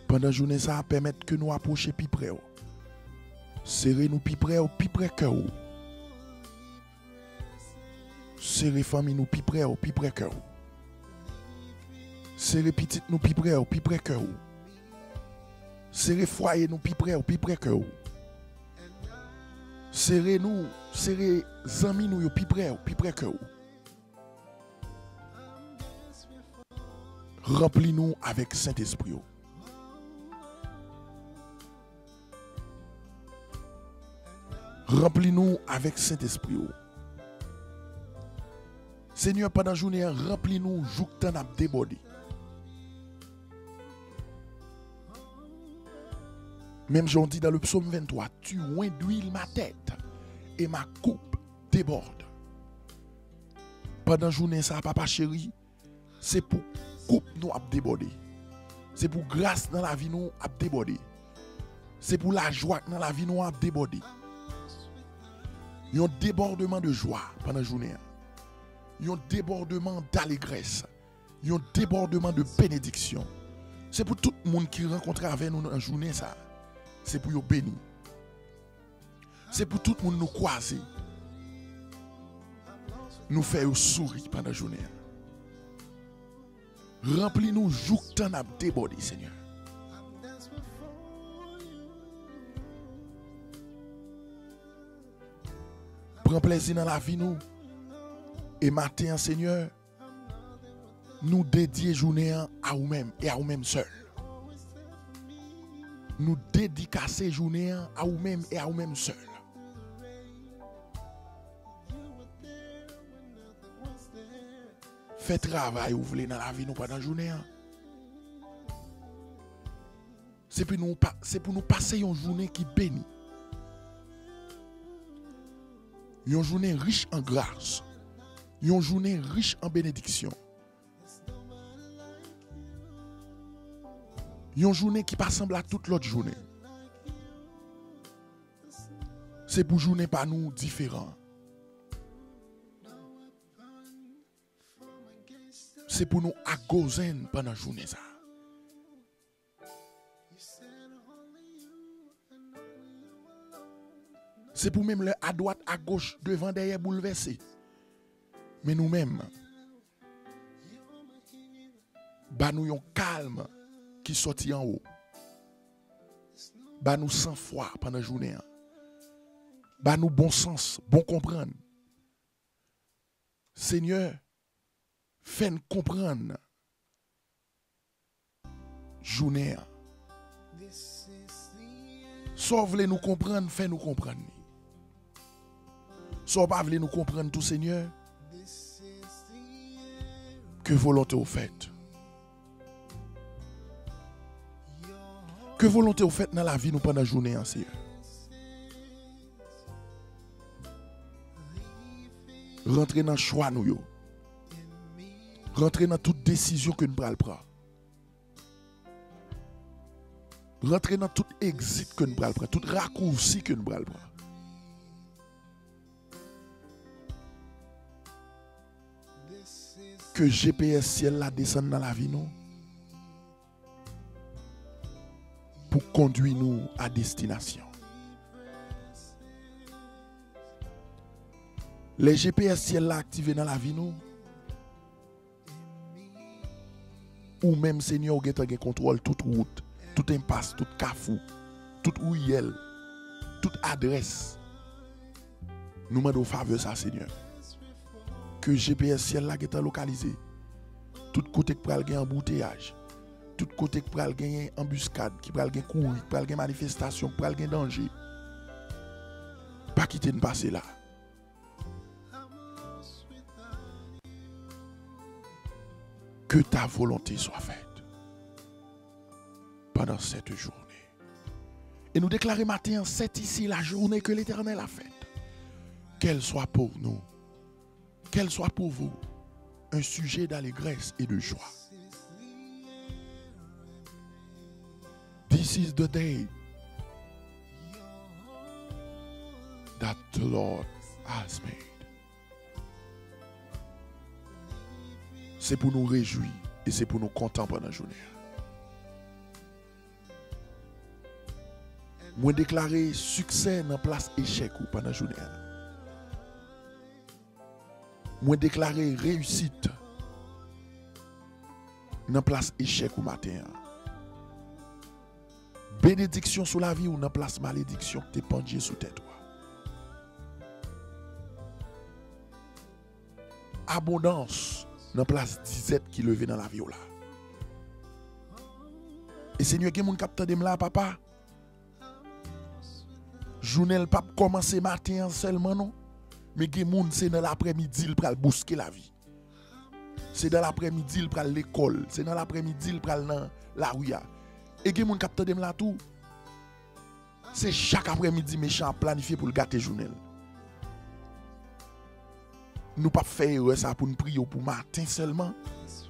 Pandan jounen sa a, pèmèt ke nou apwoche pi pre w. Sere nou pi pre w, pi pre kè w. Sere fanmi nou pi pre w, pi pre kè w. Sere pitit nou pi pre w, pi pre kè w. Sere fwaye nou pi pre w, pi pre kè w. Sere nou, sere zanmi nou yo pi pre w, pi pre kè w. Ranpli nou avèk Sentespri w. Ranpli nou avèk Sentespri w. Senyè, pandan jounen an, ranpli nou jouktan n ap debòde. Menm jan w di dans le psaume vingt-trois, tu oint d'huile ma tête et ma coupe déborde. Pandan jounen sa a, papa cheri, se pou koup nou ap debòde. Se pou gras nan lavi nou ap debòde. Se pou lajwa k nan lavi nou ap debòde. Yon debòdman de jwa pandan jounen an. Yon debòdman dalegrès. Yon debòdman de benediksyon. Se pou tout moun ki rankontre avè nou nan jounen sa a. Se pou yo beni. Se pou tout moun nou kwaze, nou fè yo souri pandan jounen an. Ranpli nou jouktan n ap debòde, Senyè. Pran plezi nan lavi nou. E maten an, Senyè, nou dedye jounen an a ou menm e a ou menm sèl. Nou dedikase jounen an a ou menm e a ou menm sèl. Fè travay ou vle nan lavi nou pandan jounen an. Se pou nou pa, se pou nou pase yon jounen ki beni. Yon jounen rich an gras. Yon jounen rich an benediksyon. Yon jounen ki pa sanble ak tout lòt jounen. Se pou jounen pa nou diferan. Se pou nou agozen pandan jounen sa. Se pou menm lè adwat, agoch, devan, dèyè boulvèse. Men nou menm, ba nou yon kalm ki sòti anwo. Ba nou sanfwa pandan jounen an. Ba nou bon sans, bon konprann. Senyè, fè n konprann jounen an. Sa w vle nou konprann, fè nou konprann li. Sa w pa vle nou konprann tou, Senyè, ke volonte w fèt. Ke volonte w fèt nan lavi nou pandan jounen an, Senyè. Rantre nan chwa nou yo. Rantre nan tout desizyon ke n pral pran. Rantre nan tout egzit ke n pral pran, tout rakousi ke n pral pran. Ke G P S syèl la desann nan lavi nou pou kondwi nou a destinasyon. Lè G P S syèl la aktive nan lavi nou, ou menm, Senyè, ou gentan gen kontwòl tout wout, tout enpas, tout kafou, tout riyèl, tout adrès. Nou mande w favè sa, Senyè. Ke G P S syèl la gentan lokalize. Tout kote k pral gen anbouteyaj, tout kote k pral genyen anbiskad, ki pral gen kouri, k pral gen manifestasyon, k pral gen danje, pa kite n pase la. Que ta volonté soit faite pendant cette journée. Et nous déclarer matin, c'est ici la journée que l'Éternel a faite. Qu'elle soit pour nous, qu'elle soit pour vous, un sujet d'allégresse et de joie. This is the day that the Lord has made. Se pou nou rejwi e se pou nou kontan pandan jounen an. Mwen deklare siksè nan plas echèk ou pandan jounen an. Mwen deklare reyisit nan plas echèk ou maten an. Benediksyon sou lavi w nan plas malediksyon ki te pandye sou tèt ou a. Abondans nan plas dizèt ki leve nan lavi w la. E Senyè, gen moun k ap tande m la, papa. Jounen l p ap kòmanse maten an sèlman non. Men gen moun, se nan laprèmidi l pral bouske lavi. Se nan laprèmidi l pral lekòl. Se nan laprèmidi l pral nan lari a. E gen moun k ap tande m la tou. Se chak aprèmidi mechan ap planifye pou l gate jounen l. Nou p ap fè erè sa pou n priye w pou maten sèlman,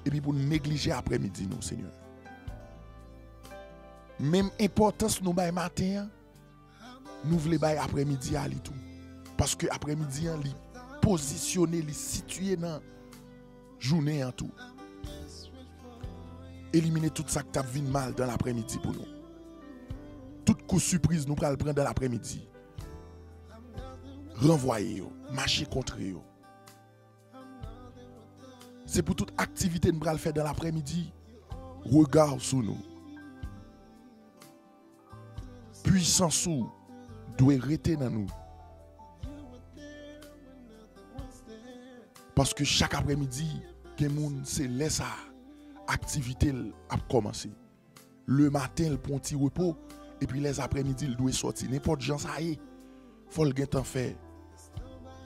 epi pou n neglije aprèmidi nou, Senyè. Menm enpòtans nou bay maten an, nou vle bay aprèmidi a li tou. Paske aprèmidi an, li pozisyone, li sitiye nan jounen an tou. Elimine tout sa k t ap vin mal dan laprèmidi pou nou. Tout kou sipriz nou pral pran dan laprèmidi, ranvwaye yo, mache kontre yo. Se pou tout aktivite n pral fè dan laprèmidi, rega w sou nou. Pwisans ou dwe rete nan nou. Paske chak aprèmidi, gen moun, se lè sa a, aktivite l ap kòmanse. Lematen, l pran yon ti repo, epi lèzaprèmidi, l dwe sòti. Nenpòt jan sa ye, fò l gentan fè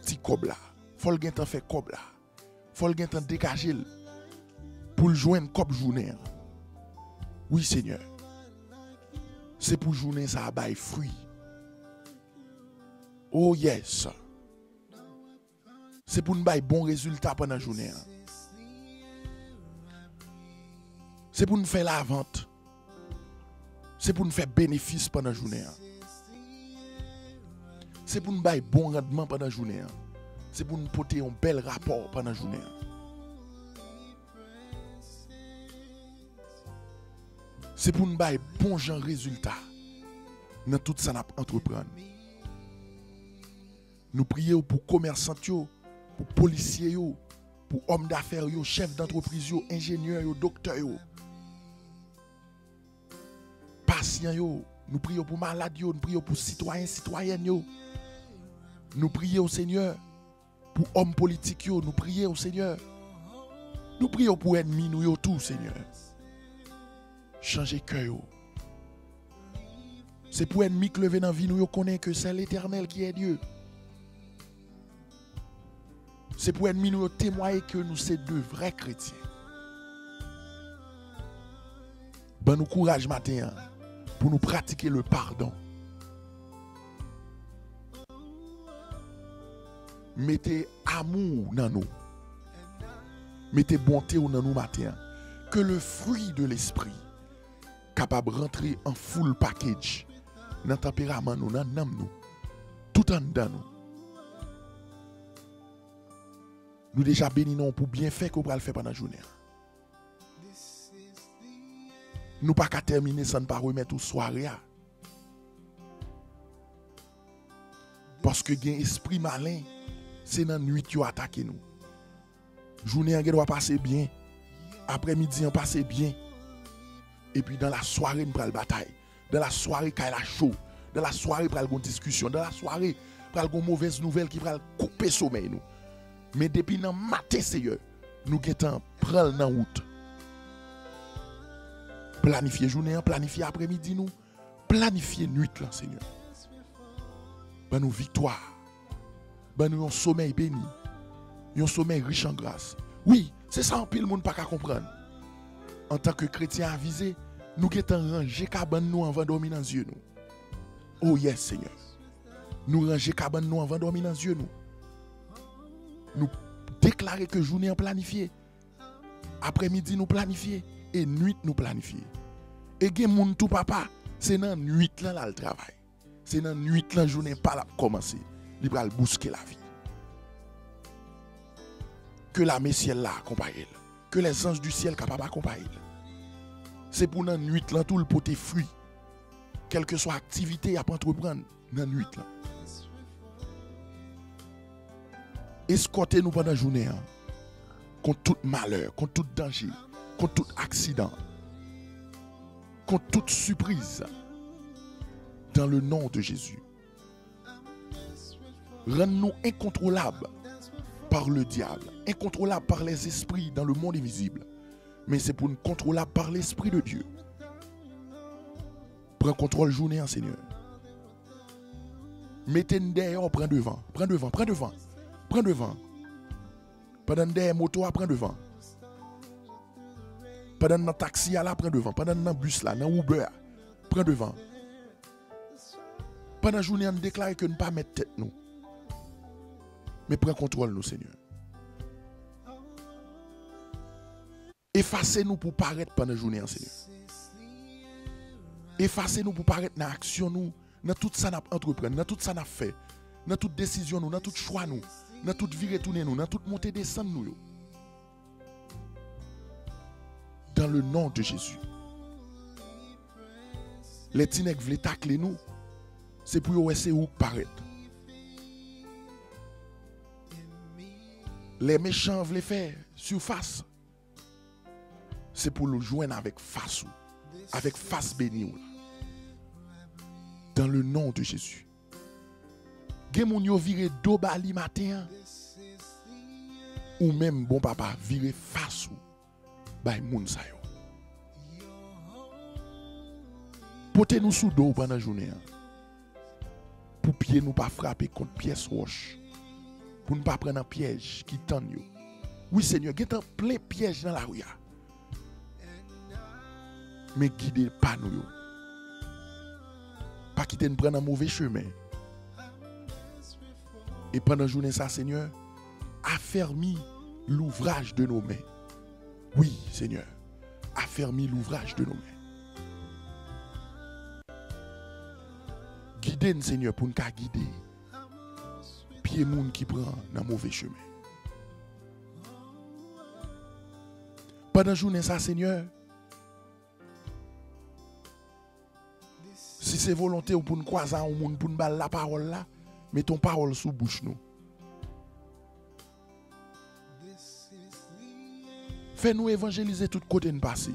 ti kòb la. Fò l gentan fè kòb la. Fò l gentan degaje l pou l jwenn kòb jounen an. Wi, Senyè. Se pou jounen sa a bay fwi. Oh, yes. Se pou n bay bon rezilta pandan jounen an. Se pou n fè lavant. Se pou n fè benefis pandan jounen an. Se pou n bay bon randman pandan jounen an. Se pou n pote yon bèl rapò pandan jounen an. Se pou n bay bon jan rezilta nan tout sa n ap antreprann. Nou priye w pou komèsant yo, pou polisye yo, pou òm dafè yo, chèf dantrepriz yo, enjenyè yo, doktè yo, pasyan yo. Nou priye w pou malad yo, nou priye w pou sitwayen, sitwayèn yo. Nou priye w, Senyè, pou òm politik yo, nou priye w, Senyè. Nou priye w pou ènmi nou yo tou, Senyè. Chanje kè yo. Se pou ènmi k leve nan vi nou yo konnen ke c'est l'Éternel qui est Dieu. Se pou ènmi nou yo temwaye ke nou se de vrè kretyen. Ban nou kouraj maten an pou nou pratike le pardon. Mete amou w nan nou. Mete bonte w nan nou maten an. Ke le fruit de l'esprit kapab rantre an full package nan tanperaman nou, nan nanm nou, tout anndan nou. Nou deja beni non w pou byenfè ke w pral fè pandan jounen an. Nou pa ka tèmine san n pa remèt ou sware a. Paske gen espri malen, se nan nwit yo atake nou. Jounen an gen dwa pase byen, aprèmidi an pase byen. Epi dan lasware n pral batay. Dan lasware kay la cho. Dan lasware pral gon diskisyon. Dan lasware pral gon movèz nouvèl ki pral koupe somèy nou. Men depi nan maten, Seyè, nou gentan pran l nan wout. Planifye jounen an, planifye aprèmidi nou, planifye nwit lan, Senyè. Ban nou viktwa. Ban nou yon somèy beni. Yon somèy rich an gras. Wi, se sa anpil moun pa ka konprann. Antanke kretyen avize, nou gentan ranje kabann nou anvan dòmi nan zye nou. Oh yes, Senyè. Nou ranje kabann nou anvan dòmi nan zye nou. Nou deklare ke jounen an planifye. Aprèmidi nou planifye. E nwit nou planifye. E gen moun tou, papa, se nan nwit lan l al travay. Se nan nwit lan jounen pa l ap kòmanse. Li pral bouske lavi. Ke lame syèl la akonpaye l. Ke lèzanj di syèl kapab akonpaye l. Se pou nan nwit lan tou l pote fwi. Kèlkeswa aktivite y ap antreprann nan nwit lan. Eskòte nou pandan jounen an. Kont tout malè, kont tout danje, kont tout aksidan, kont tout sipriz. Dans le nom de Jésus. Rann nou enkontwolab par le diable, enkontwolab par les esprits dans le monde invisible. Men se pou n kontwolab par l'Esprit de Dieu. Pran kontwòl jounen an, Senyè. Mete n dèyè w, pran devan, pran devan, pran devan, pran devan. Pandan n dèyè moto a, pran devan. Pandan n nan taksi a la, pran devan. Pandan n nan bis la, nan Uber a, pran devan. Pandan jounen an, n deklare ke n pa mèt tèt nou. Men pran kontwòl nou, Senyè. Efase nou pou parèt pandan jounen an, Senyè. Efase nou pou parèt nan aksyon nou, nan tout sa n ap antreprann, nan tout sa n ap fè, nan tout desizyon nou, nan tout chwa nou, nan tout vire tounen nou, nan tout monte desann nou yo. Dans le nom de Jésus. Lè ti nèg vle takle nou, se pou yo wè se ou k parèt. Lè mechan an vle fè sifas, se pou l jwenn avèk fas ou, avèk fas beni w la. Dans le nom de Jésus. Gen moun yo vire do ba li maten an. Ou menm, bon papa, vire fas ou bay moun sa yo. Pote nou sou do w pandan jounen an. Pou pye nou pa frape kont pyès wòch. Pou n pa pran nan pyèj ki tann yo. Wi, Senyè, gentan plen pyèj nan lari a. Men gide pa nou yo. Pa kite n pran nan move chemen. E pandan jounen sa, Senyè, afèmi louvraj de nos mains. Wi, Senyè, afèmi louvraj de nos mains. Gide n, Senyè, pou n ka gide pye moun ki pran nan move chemen. Pandan jounen sa, Senyè, si se volonte w pou n kwaze a yon moun, pou n ba l lapawòl la, mete yon pawòl sou bouch nou. Fè nou evanjelize tout kote n pase.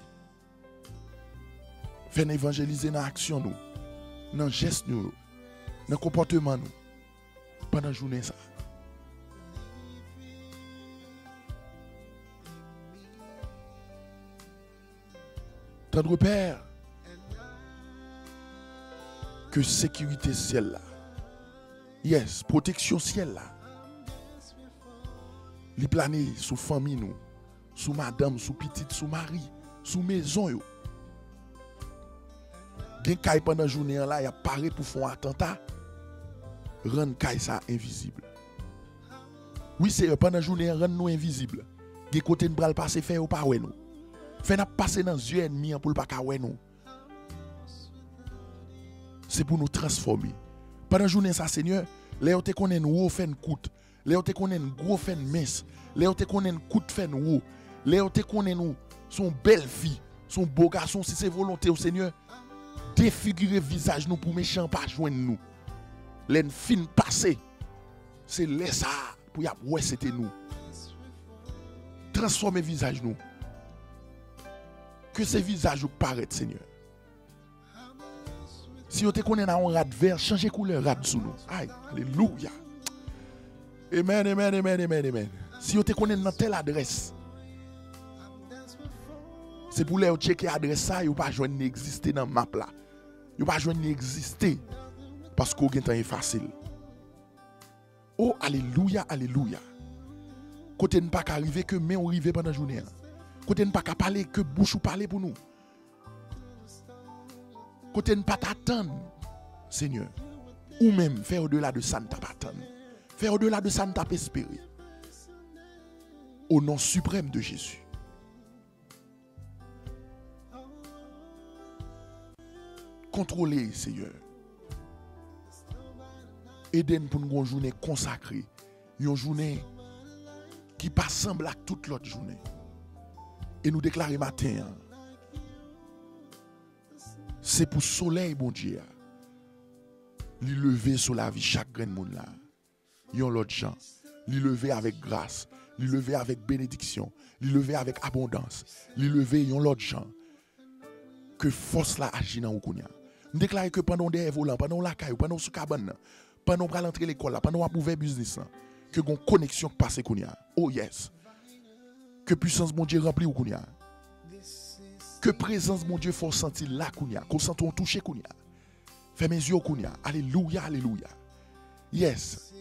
Fè n evanjelize nan aksyon nou, nan jès nou yo, nan konpòteman nou, pandan jounen sa. Tendre Père, ke sekirite syèl la, yes, pwoteksyon syèl la, li plane sou fanmi nou, sou madanm, sou pitit, sou mari, sou mezon yo. Gen kay pandan jounen an la, y ap pare pou fè yon atanta, rann kay sa envizib. Wi, Seyè, pandan jounen an, rann nou envizib. Gen kote n pral pase, fè yo pa wè nou. Fè n ap pase nan zye ènmi an pou l pa ka wè nou. Se pou nou transfòme. Pandan jounen sa, Senyè, lè yo te konnen n wo, fè n kout. Lè yo te konnen n gwo, fè n mens. Lè yo te konnen n kout, fè n wo. Lè yo te konnen nou se yon bèl fi, se yon bo gason, si se volonte w, Senyè, defigire vizaj nou pou mechan an pa jwenn nou. Lè n fin pase, se lè sa a pou y ap wè se te nou. Transfòme vizaj nou. Ke se vizaj ou k parèt, Senyè. Si yo te konnen n a yon rad vè, chanje koulè rad sou nou. Ay, alelouya. Amen, amen, amen, amen, amen. Si yo te konnen n nan tèl adrès, se pou lè yo tcheke adrès sa, yo pa jwenn li egziste nan map la. Yo pa jwenn li egziste. Paske w gentan efase l. O, alelouya, alelouya. Kote n pa ka rive, ke men w rive pandan jounen an. Kote n pa ka pale, ke bouch ou pale pou nou. Kote n pa t atann, Senyè, ou menm fè odela de sa n t ap atann. Fè odela de sa n t ap espere. O non siprèm de Jezi. Kontwole, Seyè. Ede n pou n gen yon jounen konsakre, yon jounen ki pa sanble ak tout lòt jounen. E nou deklare maten an, se pou solèy Bondye a, li leve sou lavi chak grenn moun la. Yon lòt jan, li leve avèk gras, li leve avèk benediksyon, li leve avèk abondans, li leve yon lòt jan. Ke fòs la aji nan ou kounye a. M deklare ke pandan w dèyè volan, pandan w lakay ou, pandan w sou kabann nan, pandan w pral antre lekòl la, pandan w ap ouvè biznis lan, ke gon koneksyon k pase kounye a. Oh yes. Ke pwisans Bondye ranpli w kounye a. Ke prezans Bondye fè w santi l la kounye a. Ke w santi w touche kounye a. Fèmen zye w kounye a. Alelouya, alelouya. Yes.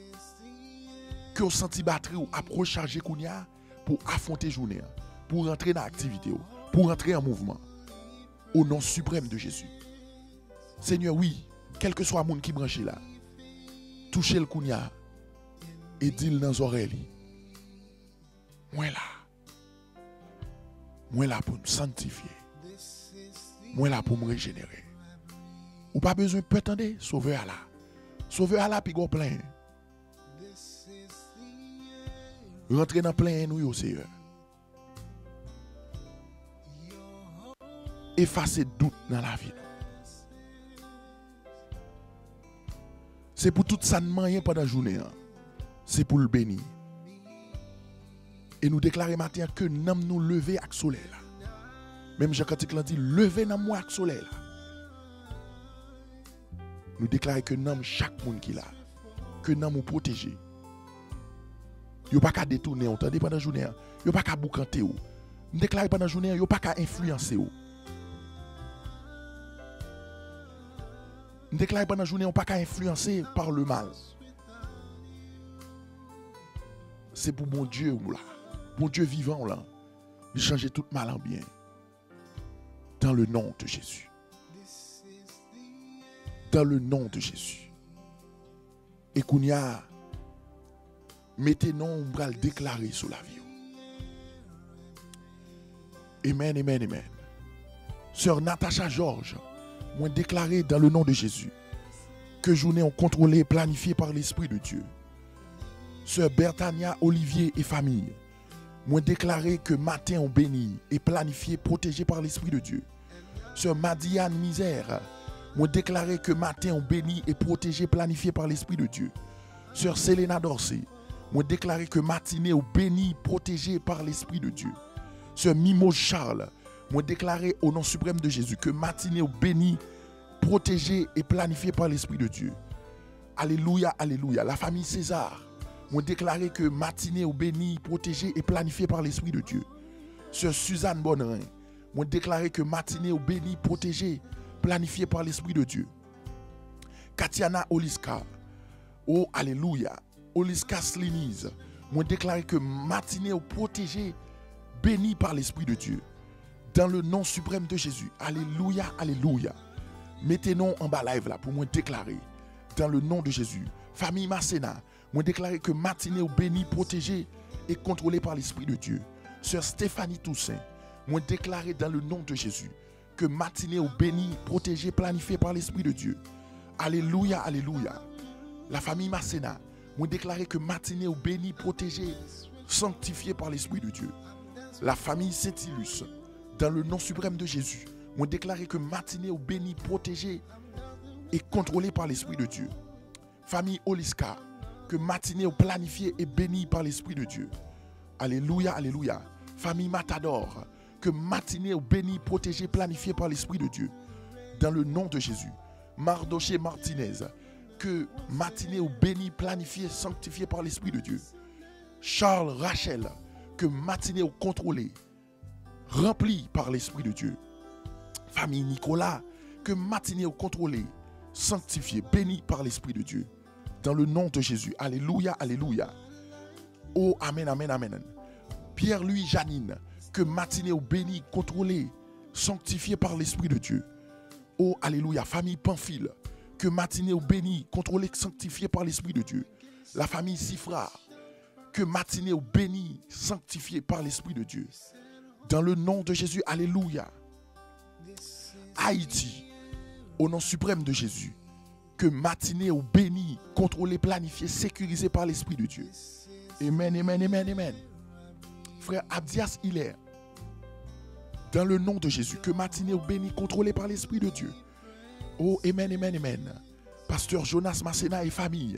Ke w santi batri w ap rechaje kounye a pou w afwonte jounen an, pou w rantre nan aktivite w, pou w rantre an mouvman. O non siprèm de Jezi. Senyè, wi, kèlkeswa moun ki branche la, touche l kounye a e di l nan zòrèy li, mwen la. Mwen la pou m sanntifye. Mwen la pou m rejenere. Ou pa bezwen pè tande, Sovè a la. Sovè a la, piga w plenyen. Rantre nan plenyen nou yo, Seyè. Efase dout nan lavi nou. Se pou tout sa n manyen pandan jounen an, se pou l beni. E nou deklare maten an ke nanm nou leve ak solèy la. Menm jan kantik lan di, leve nanm mwen ak solèy la. Nou deklare ke nanm chak moun ki la, ke nanm ou pwoteje. Yo pa ka detounen w, tande, pandan jounen an. Yo pa ka boukante w. M deklare pandan jounen an, yo pa ka enfliyanse w. M deklare pandan jounen an, ou pa ka enfliyanse pa le mal. Se pou Bondye w la. Bondye vivan w lan. Li chanje tout mal an byen. Dans le nom de Jésus. Dans le nom de Jésus. E kounye a, mete non w, m pral deklare sou lavi w. Amen, amen, amen. Sè Natacha Georges, mwen deklare dans le nom de Jésus ke jounen w kontwole, planifye par l'Esprit de Dieu. Sè Bertania Olivier e fanmi, mwen deklare ke maten w beni e planifye, pwoteje par l'Esprit de Dieu. Sè Madiane Misère, mwen deklare ke maten w beni e pwoteje, planifye par l'Esprit de Dieu. Sè Selena Dorcé, mwen deklare ke matine w beni, pwoteje par l'Esprit de Dieu. Sè Mimose Charles, mwen deklare o non siprèm de Jezi ke matine w beni, pwoteje e planifye par l'Esprit de Dieu. Alelouya, alelouya. Lafanmi César, mwen deklare ke matine w beni, pwoteje e planifye par l'Esprit de Dieu. Sè Suzanne Bonrin, mwen deklare ke matine w beni, pwoteje, planifye par l'Esprit de Dieu. Katiana Oliska, o alelouya. Oliska Sliniz, mwen deklare ke matine w pwoteje, beni par l'Esprit de Dieu. Dans le nom suprême de Jésus. Alelouya, alelouya. Mete non w anba live la pou mwen deklare. Dans le nom de Jésus. Fanmi Masena, mwen deklare ke matine w beni, pwoteje e kontwole par l'Esprit de Dieu. Sè Stéphanie Toussaint, mwen deklare dans le nom de Jésus ke matine w beni, pwoteje, planifye par l'Esprit de Dieu. Alelouya, alelouya. Lafanmi Masena, mwen deklare ke matine w beni, pwoteje, sanktifye par l'Esprit de Dieu. Lafanmi Saintilus, dans le nom suprême de Jésus, mwen deklare ke matine w beni, pwoteje e kontwole par l'Esprit de Dieu. Fanmi Oliska, ke matine w planifye e beni par l'Esprit de Dieu. Alelouya, alelouya. Fanmi Matador, ke matine w beni, pwoteje, planifye par l'Esprit de Dieu. Dans le nom de Jésus. Mardoché Martinez, ke matine w beni, planifye, sanktifye par l'Esprit de Dieu. Charles Rachel, ke matine w kontwole, ranpli par l'Esprit de Dieu. Fanmi Nicolas, ke matine w kontwole, sanktifye, beni par l'Esprit de Dieu. Dans le nom de Jésus. Alelouya, alelouya. O, amen, amen, amen. Pierre Louis Janine, ke matine w beni, kontwole, sanktifye par l'Esprit de Dieu. O, alelouya. Fanmi Panfil, ke matine w beni, kontwole, sanktifye par l'Esprit de Dieu. Lafanmi Sifra, ke matine w beni, sanktifye par l'Esprit de Dieu. Dans le nom de Jésus, alelouya. Ayiti, o non siprèm de Jezi, ke matine w beni, kontwole, planifye, sekirize par l'Esprit de Dieu. Amen, amen, amen, amen. Frè Abdias Hilaire, dans le nom de Jésus, ke matine w beni, kontwole par l'Esprit de Dieu. O, amen, amen, amen. Pastè Jonas Masséna e fanmi,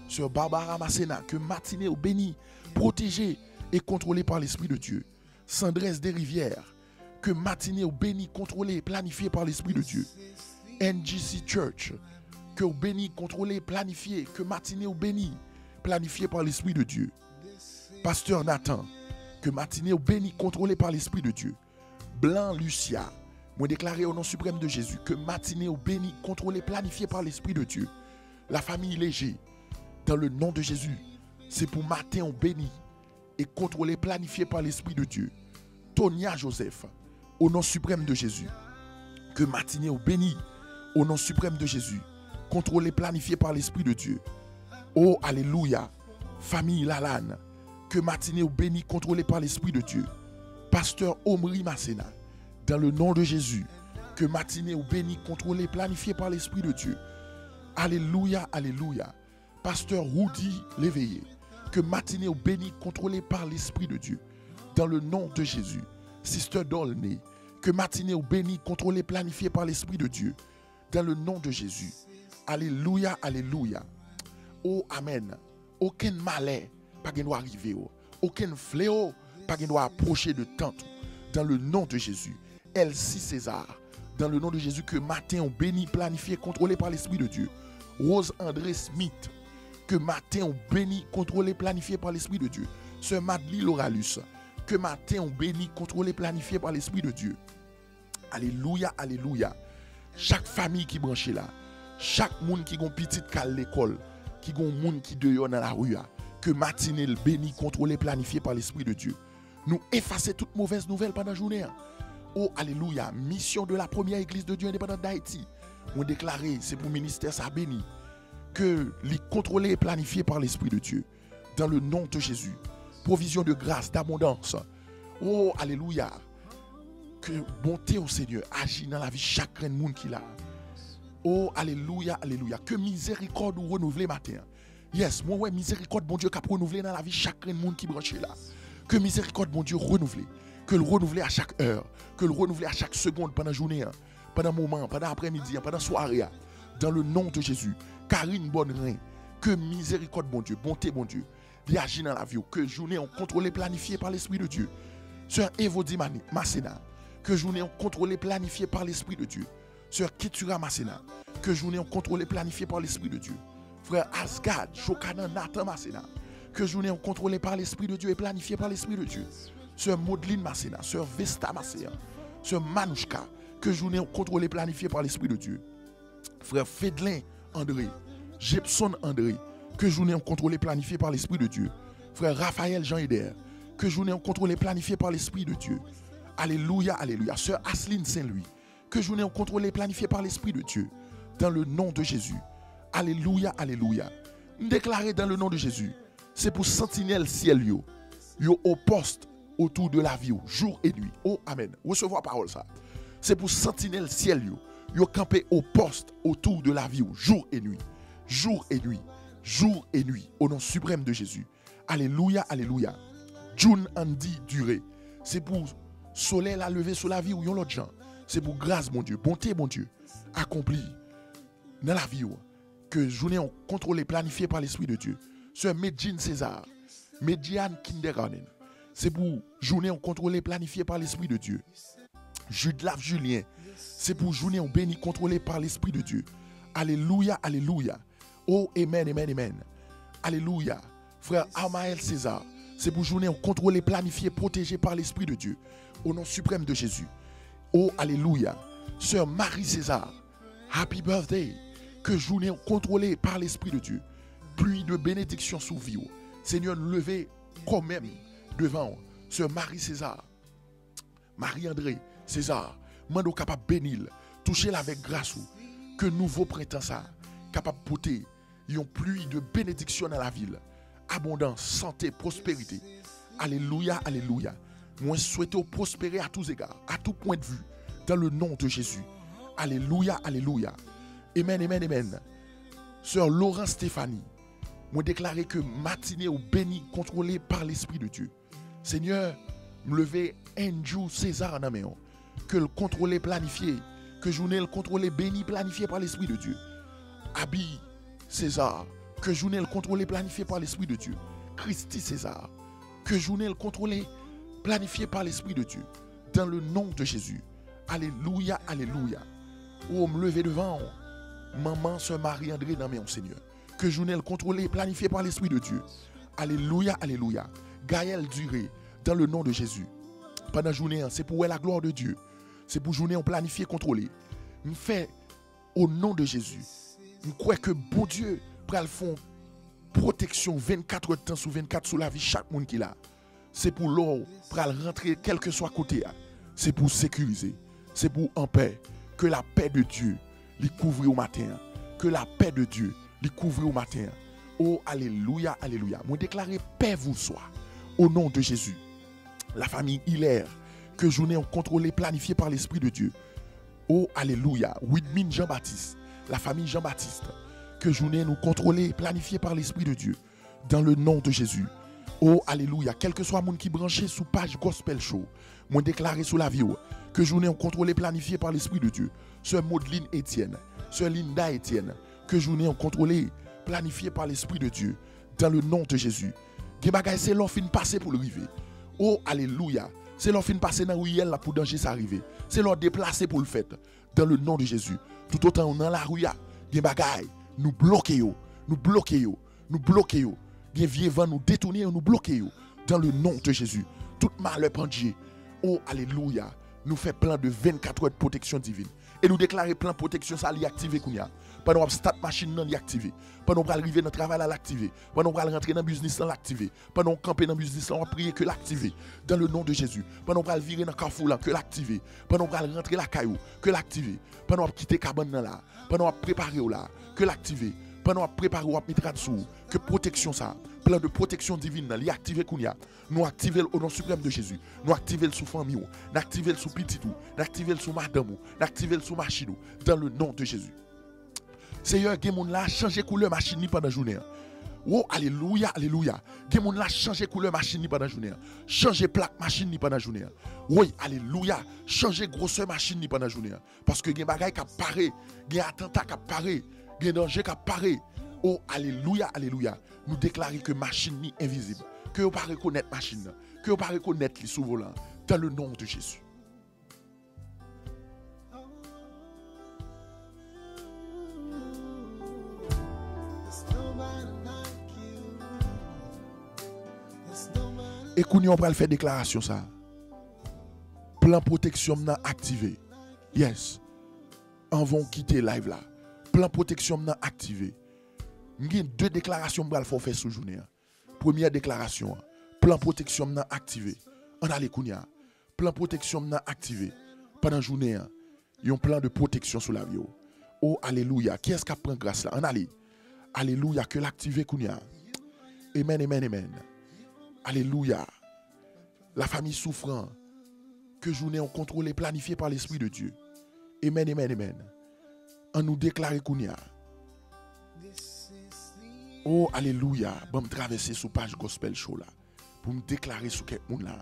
sè Barbara Masséna, ke matine w beni, pwoteje e kontwole par l'Esprit de Dieu. Sandrès Desrivières, ke matine w beni, kontwole, planifye par l'Esprit de Dieu. N G C Church, ke w beni, kontwole, planifye, ke matine w beni, planifye pa Lespri de Dye. Pastè Nathan, ke matine w beni, kontwole pa Lespri de Dye. Blan Lucia, mwen deklare o non siprèm de Jezi, ke matine w beni, kontwole, planifye pa Lespri de Dye. Lafanmi Leje, dans le nom de Jésus, se pou maten w beni e kontwole, planifye pa Lespri de Dye. Tonya Joseph, o non siprèm de Jezi, ke matine w beni, o non siprèm de Jezi, kontwole, planifye pa Lespri de Dye. O, alelouya! Fanmi Lalanne, ke matine w beni, kontwole pa Lespri de Dye. Pastè Omri Masena, dans le nom de Jésus, ke matine w beni, kontwole, planifye pa Lespri de Dye. Alelouya, alelouya! Pastè Roudy Léveillé, ke matine w beni, kontwole pa Lespri de Dye. Dans le nom de Jésus. Sister Dolnay, ke matine w beni, kontwole, planifye pa Lespri de Dye. Dans le nom de Jésus. Alelouya, alelouya. O, amèn. Okenn malè pa gen dwa rive w. Okenn fleo pa gen dwa apwoche de tant ou. Dans le nom de Jésus. Elsie César, dans le nom de Jésus, ke maten w beni, planifye, kontwole pa Lespri de Dye. Rose André Smith, ke maten w beni, kontwole, planifye pa Lespri de Dye. Sè Madly Loralus, ke maten w beni, kontwole, planifye pa Lespri de Dye. Alelouya, alelouya. Chak fanmi ki branche la, chak moun ki gon pitit k al lekòl, ki gon moun ki deyò nan lari a, ke matine l beni, kontwole, planifye pa Lespri de Dye. Nou efase tout movèz nouvèl pandan jounen an. O, alelouya! Misyon de la Première Église de Dieu Indépendante d'Haïti, mwen deklare se pou ministè sa beni, ke li kontwole e planifye pa Lespri de Dye. Dans le nom de Jésus. Pwovizyon de gras, dabondans. O, alelouya! Ke bonte w, Senyè, aji nan lavi chak grenn moun ki la. O, alelouya, alelouya! Ke mizerikòd ou renouvle maten an. Yes, mwen wè mizerikòd Bondye k ap renouvle nan lavi chak grenn moun ki branche la. Ke mizerikòd Bondye renouvle. Ke l renouvle a chak è. Ke l renouvle a chak segonn pandan jounen an, pandan moman an, pandan aprèmidi an, pandan sware a. Dans le nom de Jésus. Karine Bonren, ke mizerikòd Bondye, bonte Bondye, li aji nan lavi w. Ke jounen an kontwole, planifye pa Lespri de Dye. Sè Evody Mani-, Masena, ke jounen an kontwole, planifye pa Lespri de Dye. Sè Keturah Masena, ke jounen an kontwole, planifye pa Lespri de Dye. Frè Asgad, Chokanan, Nathan Masena, ke jounen an kontwole pa Lespri de Dye e planifye pa Lespri de Dye. Sè Maudline Masena, sè Vesta Masena, sè Manouchka, ke jounen an kontwole, planifye pa Lespri de Dye. Frè Fedlen André, Jepson André, ke jounen an kontwole, planifye pa Lespri de Dye. Frè Raphaël Jean Eder, ke jounen an kontwole, planifye pa Lespri de Dye. Alelouya, alelouya. Sè Asline Saint Louis, ke jounen an kontwole, planifye pa Lespri de Dye. Dans le nom de Jésus. Alelouya, alelouya. M deklare dans le nom de Jésus, se pou santinèl syèl yo, yo o pòs otou de lavi w, jou e nwi. O, amèn. Resevwa pawòl sa. Se pou santinèl syèl yo, yo kanpe o pòs otou de lavi w, jou e nwi. Jou e nwi. Jou e nwi. O non siprèm de Jezi. Alelouya, alelouya. June Andy Duré, se pou solèy la leve sou lavi w yon lòt jan. Se pou gras Bondye, bonte Bondye akonpli nan lavi w. Ke jounen an kontwole, planifye pa Lespri de Dye. Sè Medjine César, Medjiane Kindergarten, se pou jounen an kontwole, planifye pa Lespri de Dye. Judlaf Julien, se pou jounen an beni, kontwole pa Lespri de Dye. Alelouya, alelouya. O, amèn, amèn, amèn. Alelouya. Frè Amael César, se pou jounen an kontwole, planifye, pwoteje pa Lespri de Dye. O non siprèm de Jezi. O, alelouya. Sè Marie César, happy birthday. Ke jounen an kontwole pa Lespri de Dye. Pli de benediksyon sou vi w. Senyè, nou leve kò menm devan w. Sè Marie César, Marie André César, mande w kapab beni l, touche l avèk gras ou. Ke nouvo prentan sa a kapab pote yon pli de benediksyon nan lavi l. Abondans, sante, pwosperite. Alelouya, alelouya. Mwen swete w pwospere à tous égards, à tout point de vue, dans le nom de Jésus. Alelouya, alelouya. Amèn, amèn, amèn. Sè Laurent Stéphanie, mwen deklare ke matine w beni, kontwole pa Lespri de Dye. Senyè, m leve Andrew César nan men w. Ke l kontwole, planifye. Ke jounen l kontwole, beni, planifye pa Lespri de Dye. Abi César, ke jounen l kontwole, planifye pa Lespri de Dye. Christy César, ke jounen l kontwole, planifye pa Lespri de Dye. Dans le nom de Jésus. Alelouya, alelouya. O, m leve devan w. Manman, sè Marie André nan men w, Senyè. Ke jounen l kontwole, planifye pa Lespri de Dye. Alelouya, alelouya. Gaël Duré, dans le nom de Jésus. Pandan jounen an, se pou wè la gloire de Dieu. Se pou jounen an planifye, kontwole. M fè, o non de Jezi. M kwè ke Bondye pral fè yon pwoteksyon vennkat èdtan sou vennkat sou lavi chak moun ki la. Se pou lè w pral rantre kèlkeswa kote a, se pou w sekirize, se pou w anpè. Ke lapè de Dye li kouvri w maten an. Ke lapè de Dye li kouvri w maten an. O, alelouya, alelouya. Mwen deklare pè vou swa. O non de Jezi. La famille Hilaire, ke jounen w kontwole, planifye pa Lespri de Dye. O, alelouya. Widmin Jean Baptiste, la famille Jean Baptiste, ke jounen nou kontwole, planifye pa Lespri de Dye. Dans le nom de Jésus. O, alelouya. Kèlkeswa moun ki branche sou paj Gospel Show, mwen deklare sou lavi w, ke jounen w kontwole, planifye pa Lespri de Dye. Sè Modeline Etienne, sè Linda Etienne, ke jounen w kontwole, planifye pa Lespri de Dye. Dans le nom de Jésus. Gen bagay se lè w fin pase pou l rive. O, alelouya. Se lè w fin pase nan riyèl la pou danje sa rive. Se lè w deplase pou l fèt. Dans le nom de Jésus. Toutotan w nan lari a, gen bagay, nou bloke yo, nou bloke yo, nou bloke yo. Gen vye van, nou detounen yo, nou bloke yo. Dans le nom de Jésus. Tout malè pandye. O, alelouya. Nou fè plan de vennkat èdtan pwoteksyon divin. E nou deklare plan pwoteksyon sa, li aktive kounye a. Pandan w ap stat machin nan, li aktive. Pandan w pral rive nan travay la, l aktive. Pandan w pral rantre nan biznis lan, l aktive. Pandan w kanpe nan biznis lan, w ap priye, ke l aktive. Dans le nom de Jésus. Pandan w pral vire nan kafou lan, ke l aktive. Pandan w pral rantre lakay ou, ke l aktive. Pandan w ap kite kabann nan la, pandan w ap prepare w la, ke l aktive. Pandan w ap prepare w, w ap met rad sou ou, ke pwoteksyon sa, plan de pwoteksyon divin nan, li aktive kounye a. Nou aktive l o non siprèm de Jezi. Nou aktive l sou fanmi w. N aktive l sou pitit ou. N aktive l sou madanm ou. N aktive l sou machin ou. Dans le nom de Jésus. Seyè, gen moun la chanje koulè machin li pandan jounen an. O, alelouya, alelouya. Gen moun la chanje koulè machin li pandan jounen an. Chanje plak machin li pandan jounen an. Woy, alelouya. Chanje gwosè machin li pandan jounen an. Paske gen bagay k ap pare. Gen atanta k ap pare. Gen danje k ap pare. O, alelouya, alelouya. Nou deklare ke machin li envizib. Ke yo pa rekonèt machin nan. Ke yo pa rekonèt li sou volan an. Dans le nom de Jésus. E kounye a w pral fè deklarasyon sa. Plan pwoteksyon m nan aktive. Yes. Anvan w kite live la, plan pwoteksyon m nan aktive. M gen de deklarasyon m pral fè w fè sou jounen an. Premyè deklarasyon an, plan pwoteksyon m nan aktive. Ann ale kounye a. Plan pwoteksyon m nan aktive. Pandan jounen an, yon plan de pwoteksyon sou lavi w. O, alelouya. Kiyès k ap pran gras la? Ann ale. Alelouya. Ke l aktive kounye a. Amen, amen, amen. Alelouya. Lafanmi Soufran, ke jounen w kontwole, planifye pa Lespri de Dye. Amen, amen, amen. Ann nou deklare kounye a. O, alelouya. Ban m travèse sou paj Gospel Show la pou m deklare sou kèk moun la.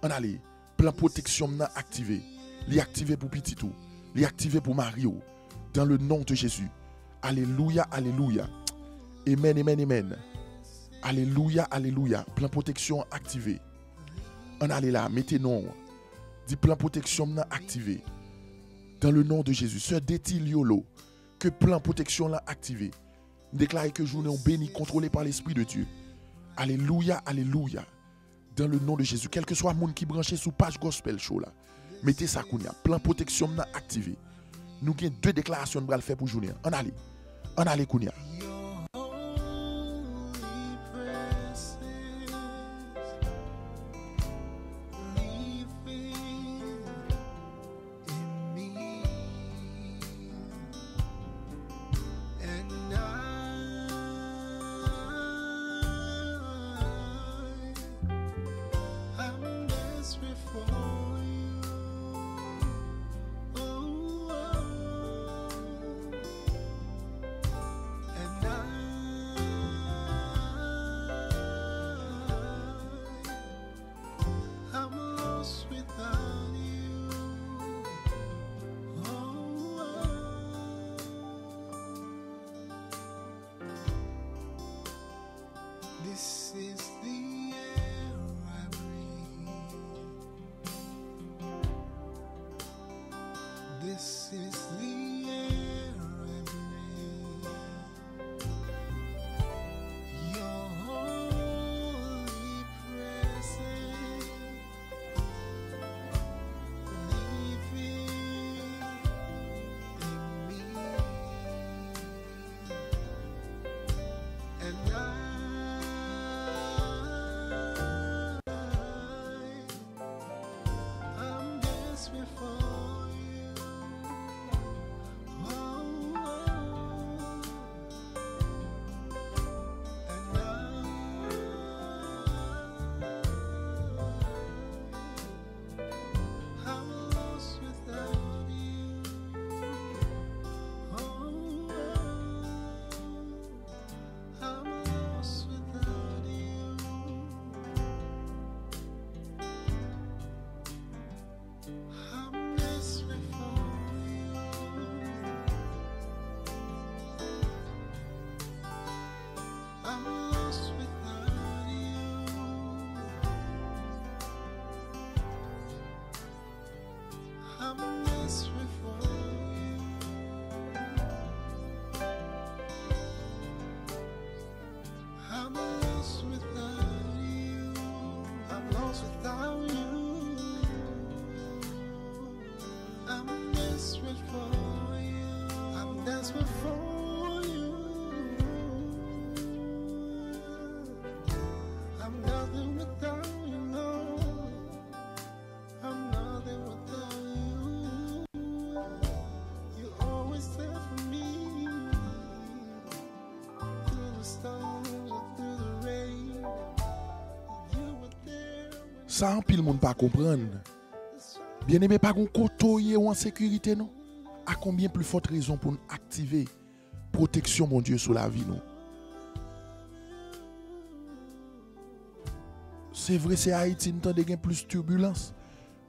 Ann ale. Plan pwoteksyon m nan aktive. Li aktive pou pitit ou. Li aktive pou mari w. Dans le nom de Jésus. Alelouya, alelouya. Amen, amen, amen. Alelouya, alelouya. Plan pwoteksyon an aktive. Ann ale la, mete non w. Di plan pwoteksyon m nan aktive. Dans le nom de Jésus. Sè Deti Liolo, ke plan pwoteksyon lan aktive. M deklare ke jounen w beni, kontwole pa Lespri de Dye. Alelouya, alelouya. Dans le nom de Jésus. Kèlkeswa moun ki branche sou paj Gospel Show la, mete sa kounye a. Plan pwoteksyon m nan aktive. Nou gen de deklarasyon n pral fè pou jounen an. Ann ale. Ann ale kounye a. This is the air I breathe. This is the I'm desperate for you. I'm lost without you. I'm lost without you. I'm desperate for you. I'm desperate for you. I'm nothing without you, no. I'm nothing without you. You always there for me. Through the storms or through the rain, you were there when Sa anpil moun pa konprann. Byeneme, pa gon kote w ye ou an sekirite non. A konbyen pli fòt rezon pou n aktive pwoteksyon Bondye sou lavi nou? Se vre, se Ayiti n tande gen plis tibilans,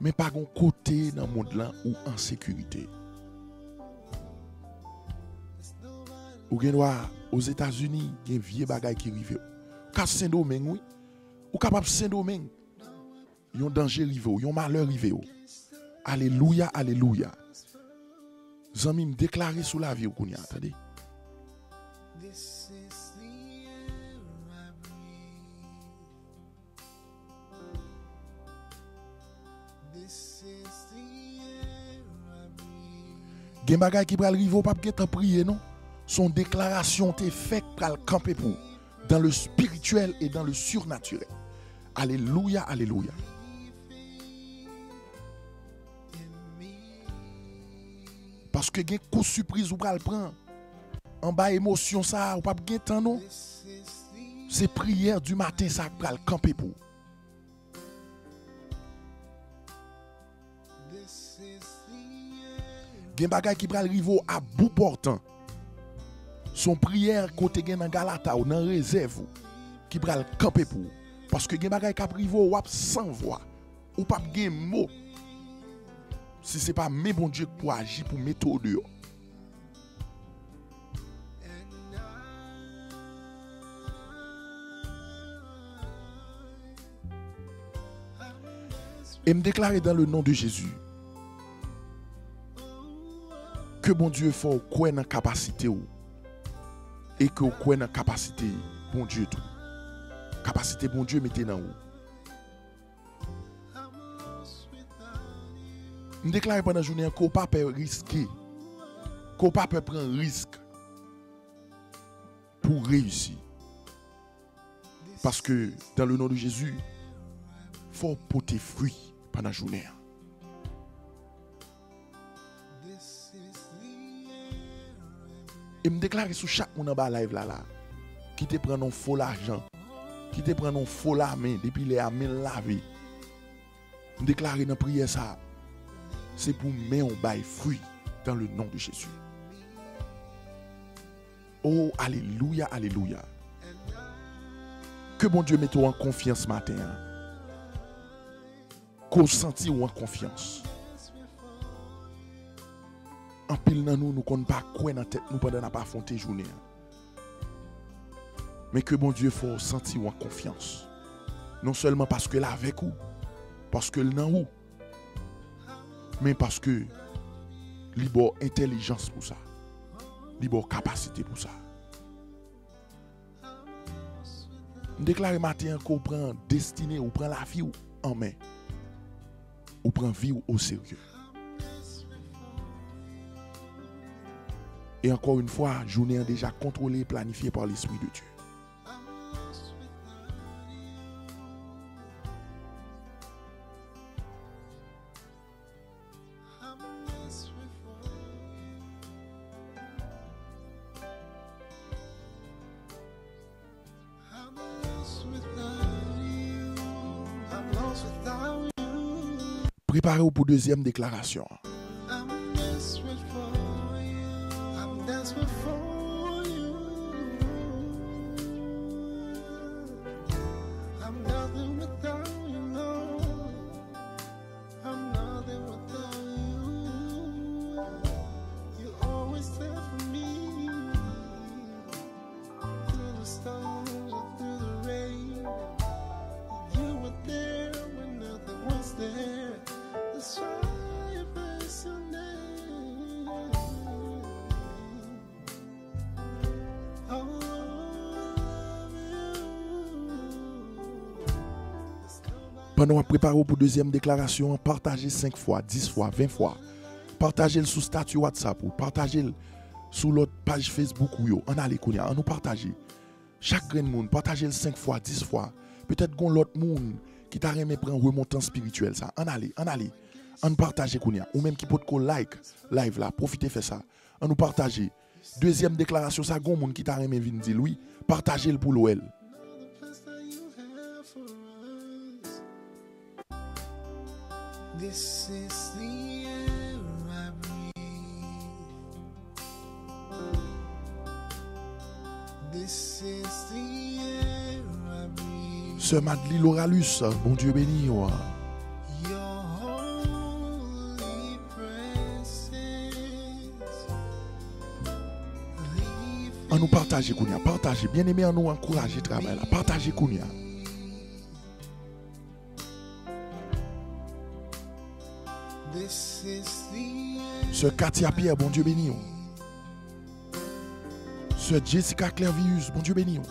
men pa gon kote nan mond lan ou an sekirite. Ou gen dwa, Ozetazini, gen vye bagay ki rive w. Ou ka Sendomeng, wi. Ou kapab Sendomeng. Yon danje rive w, yon malè rive w. Alelouya, alelouya. Zanmi m, deklare sou lavi w kounye a, tande. This is the air I breathe. This is the air I breathe. Gen bagay ki pral rive, w p ap gentan priye non. Se yon deklarasyon w te fè k pral kanpe pou ou, dans le spirituel et dans le surnaturel. Alelouya, alelouya. Paske gen kou sipriz ou pral pran. Anba emosyon sa a, ou p ap gen tan non. Se priyè di maten sa a k pral kanpe pou ou. Gen bagay ki pral rive w a bout pòtan. Se yon priyè kote gen nan galata w, nan rezèv ou, ki pral kanpe pou ou. Paske gen bagay k ap rive w, w ap san vwa. Ou p ap gen mo. Si se pa men Bondye k pou aji pou mete w deyò. E m deklare dans le nom de Jésus, ke Bondye fè w kwè nan kapasite w e ke w kwè nan kapasite Bondye tou. Kapasite Bondye mete nan ou. M deklare pandan jounen an ke w pa pè riske, ke w pa pè pran risk pou w reyisi. Paske, dans le nom de Jésus, fò w pote fwi pandan jounen an. E m deklare sou chak moun anba live la la, ki te pran nan fo lajan, ki te pran nan fo lamen depi lè a men l lave. M deklare nan priyè sa a, se pou men w bay fwi dans le nom de Jésus. Oh, alelouya, alelouya. Ke Bondye mete w an konfyans maten an. Ke w santi w an konfyans. Anpil nan nou, nou konn pa kwè nan tèt nou pandan n ap afwonte jounen an. Men ke Bondye fè w santi w an konfyans. Non sèlman paske l avèk ou, paske l nan ou, men paske li ba w entèlijans pou sa. Li ba w kapasite pou sa. M deklare maten an ke w pran destine, w pran lavi w an men. Ou pran vi w oserye. E ankò yon fwa, jounen an deja kontwole e planifye pa Lespri de Dye. Prepare w pou dezyèm deklarasyon an. I'm nothing without you. You're always there for me. Through the storms or through the rain, you were there when nothing was there. That's why I Pandan w ap prepare w pou dezyèm deklarasyon an, pataje senk fwa, dis fwa, ven fwa. Pataje l sou stati WhatsApp ou, pataje l sou lòt paj Facebook ou yo. Ann ale kounye a, ann nou pataje. Chak grenn moun, pataje l senk fwa, dis fwa. Petèt gon lòt moun ki ta renmen pran remontans espirityèl sa. Ann ale, ann ale. Ann pataje kounye a. Ou menm ki potko like live la, pwofite fè sa. Ann nou pataje. Dezyèm deklarasyon sa, gon moun ki ta renmen vin di l wi. Pataje l pou l wè l. This is the air I breathe. This is the air I breathe. Sè Madly Loralus, Bondye beni w. Your holy presence. Ann nou pataje kounye a, pataje. Byeneme, ann nou ankouraje travay la. Pataje kounye a. Sè Katia Pierre, Bondye beni w. Sè Jessica Clervius, Bondye beni w.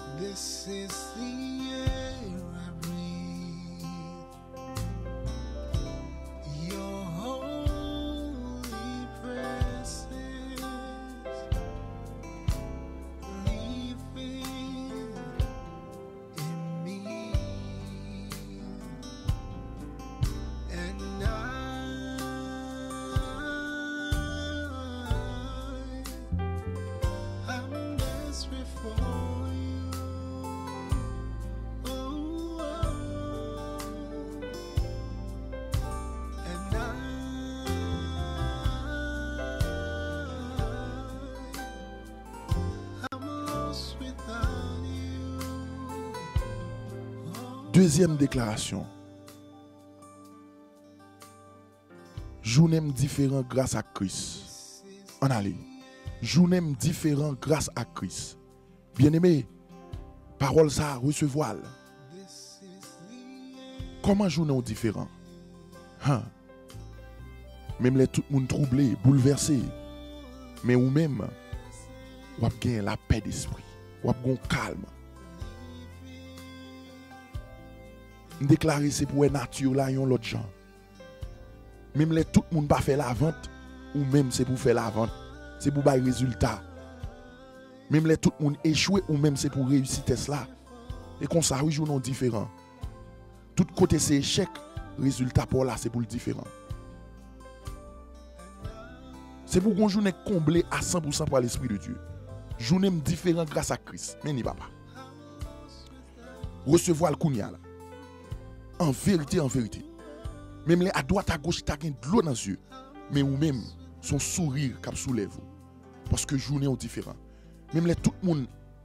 Dezyèm deklarasyon. Jounen m diferan gras ak Kris. Ann ale. Jounen m diferan gras ak Kris. Byeneme, pawòl sa a, resevwa l. Kòman jounen w diferan? Han. Menm lè tout moun twouble, boulvèse, men ou menm, w ap gen lapè despri. W ap gen yon kalm. M deklare se pou wè nati w la yon lòt jan. Menm lè tout moun pa fè lavant, ou menm se pou fè lavant. Se pou bay rezilta. Menm lè tout moun echwe, ou menm se pou reyisi tès la. E konsa, wi, jounen w diferan. Tout kote se echèk, rezilta pa w la se pou l diferan. Se pou gon jounen konble a san pou san pa Lespri de Dye. Jounen m diferan gras ak Kris. Men ni papa. Resevwa l kounye a la. An verite, an verite. Menm lè adwat agoch ta gen dlo nan zye, men ou menm, se yon souri k ap sou lèv ou. Paske jounen w diferan. Menm lè tout moun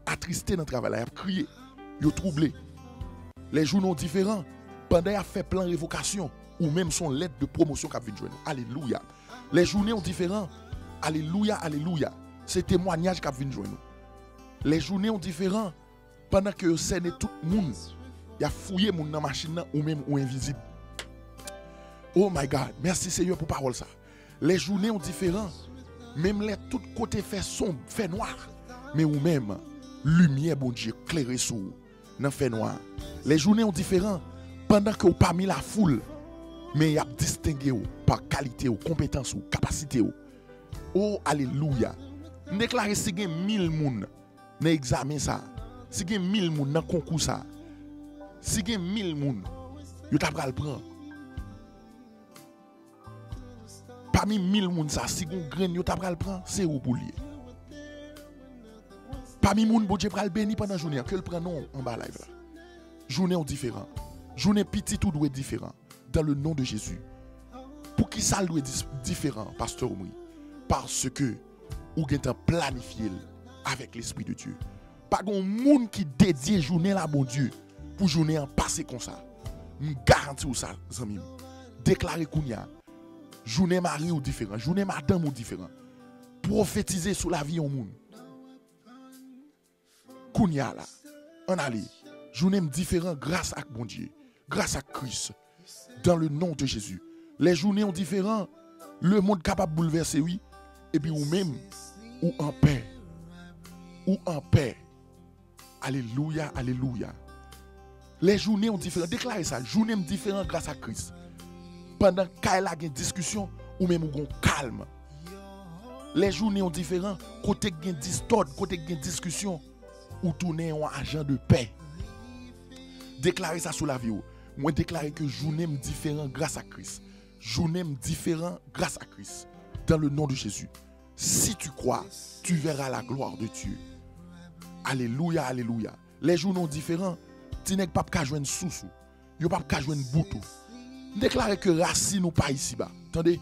atriste nan travay la, y ap kriye, yo twouble. Lè jounen w diferan, pandan y ap fè plan revokasyon, ou menm se yon lèt de pwomosyon k ap vin jwenn ou. Alelouya! Lè jounen w diferan, alelouya, alelouya, se temwayaj k ap vin jwenn ou. Lè jounen w diferan, pandan ke yo sène tout moun, y ap fouye moun nan machin nan, ou menm ou envizib. Oh my God, mèsi Seyè pou pawòl sa. Lè jounen w diferan, menm lè tout kote fè sonb, fè nwa, men ou menm, limyè Bondye klere sou ou nan fè nwa. Lè jounen w diferan, pandan ke w pami lafoul, men y ap distenge w pa kalite w, konpetans ou, kapasite w. Oh, alelouya! M deklare si gen mil moun nan egzamen sa, si gen mil moun nan konkou sa, si gen mil moun, yo ta pral pran. Pami mil moun sa, si gon grenn yo ta pral pran, se ou pou l ye. Pami moun Bondye pral beni pandan jounen an, ke l pran non w anba live la. Jounen w diferan. Jounen pitit ou dwe diferan. Dans le nom de Jésus. Poukisa l dwe dis- diferan, Pastè Omri? Paske ou gentan planifye l avèk Lespri de Dye. Pa gen yon moun ki dedye jounen la Bondye pou jounen an pase konsa. M garanti w sa, zanmi m. Deklare kounye a. Jounen mari w diferan, jounen madanm ou diferan. Pwofetize sou lavi yon moun. Kounye a la, ann ale. Jounen m diferan gras ak Bondye, gras ak Kris. Dans le nom de Jésus. Lè jounen w diferan, lemonn kapab boulvèse, wi. Epi ou menm, ou anpè. Ou anpè. Alelouya, alelouya. Lè jounen w diferan, deklare sa, jounen m diferan gras a Kris. Pandan kay la gen diskisyon, ou menm ou gon kalm. Lè jounen w diferan, kote k gen distòd, kote k gen diskisyon, ou tounen yon ajan de pè. Deklare sa sou lavi w. Mwen deklare ke jounen m diferan gras a Kris. Jounen m diferan gras a Kris. Dans le nom de Jésus. Si tu crois, tu verras la gloire de Dieu. Alelouya, alelouya. Lè jounen w diferan, ti nèg p ap ka jwenn sous ou. Yo p ap ka jwenn bout ou. M deklare ke rasin ou pa isiba. Tande?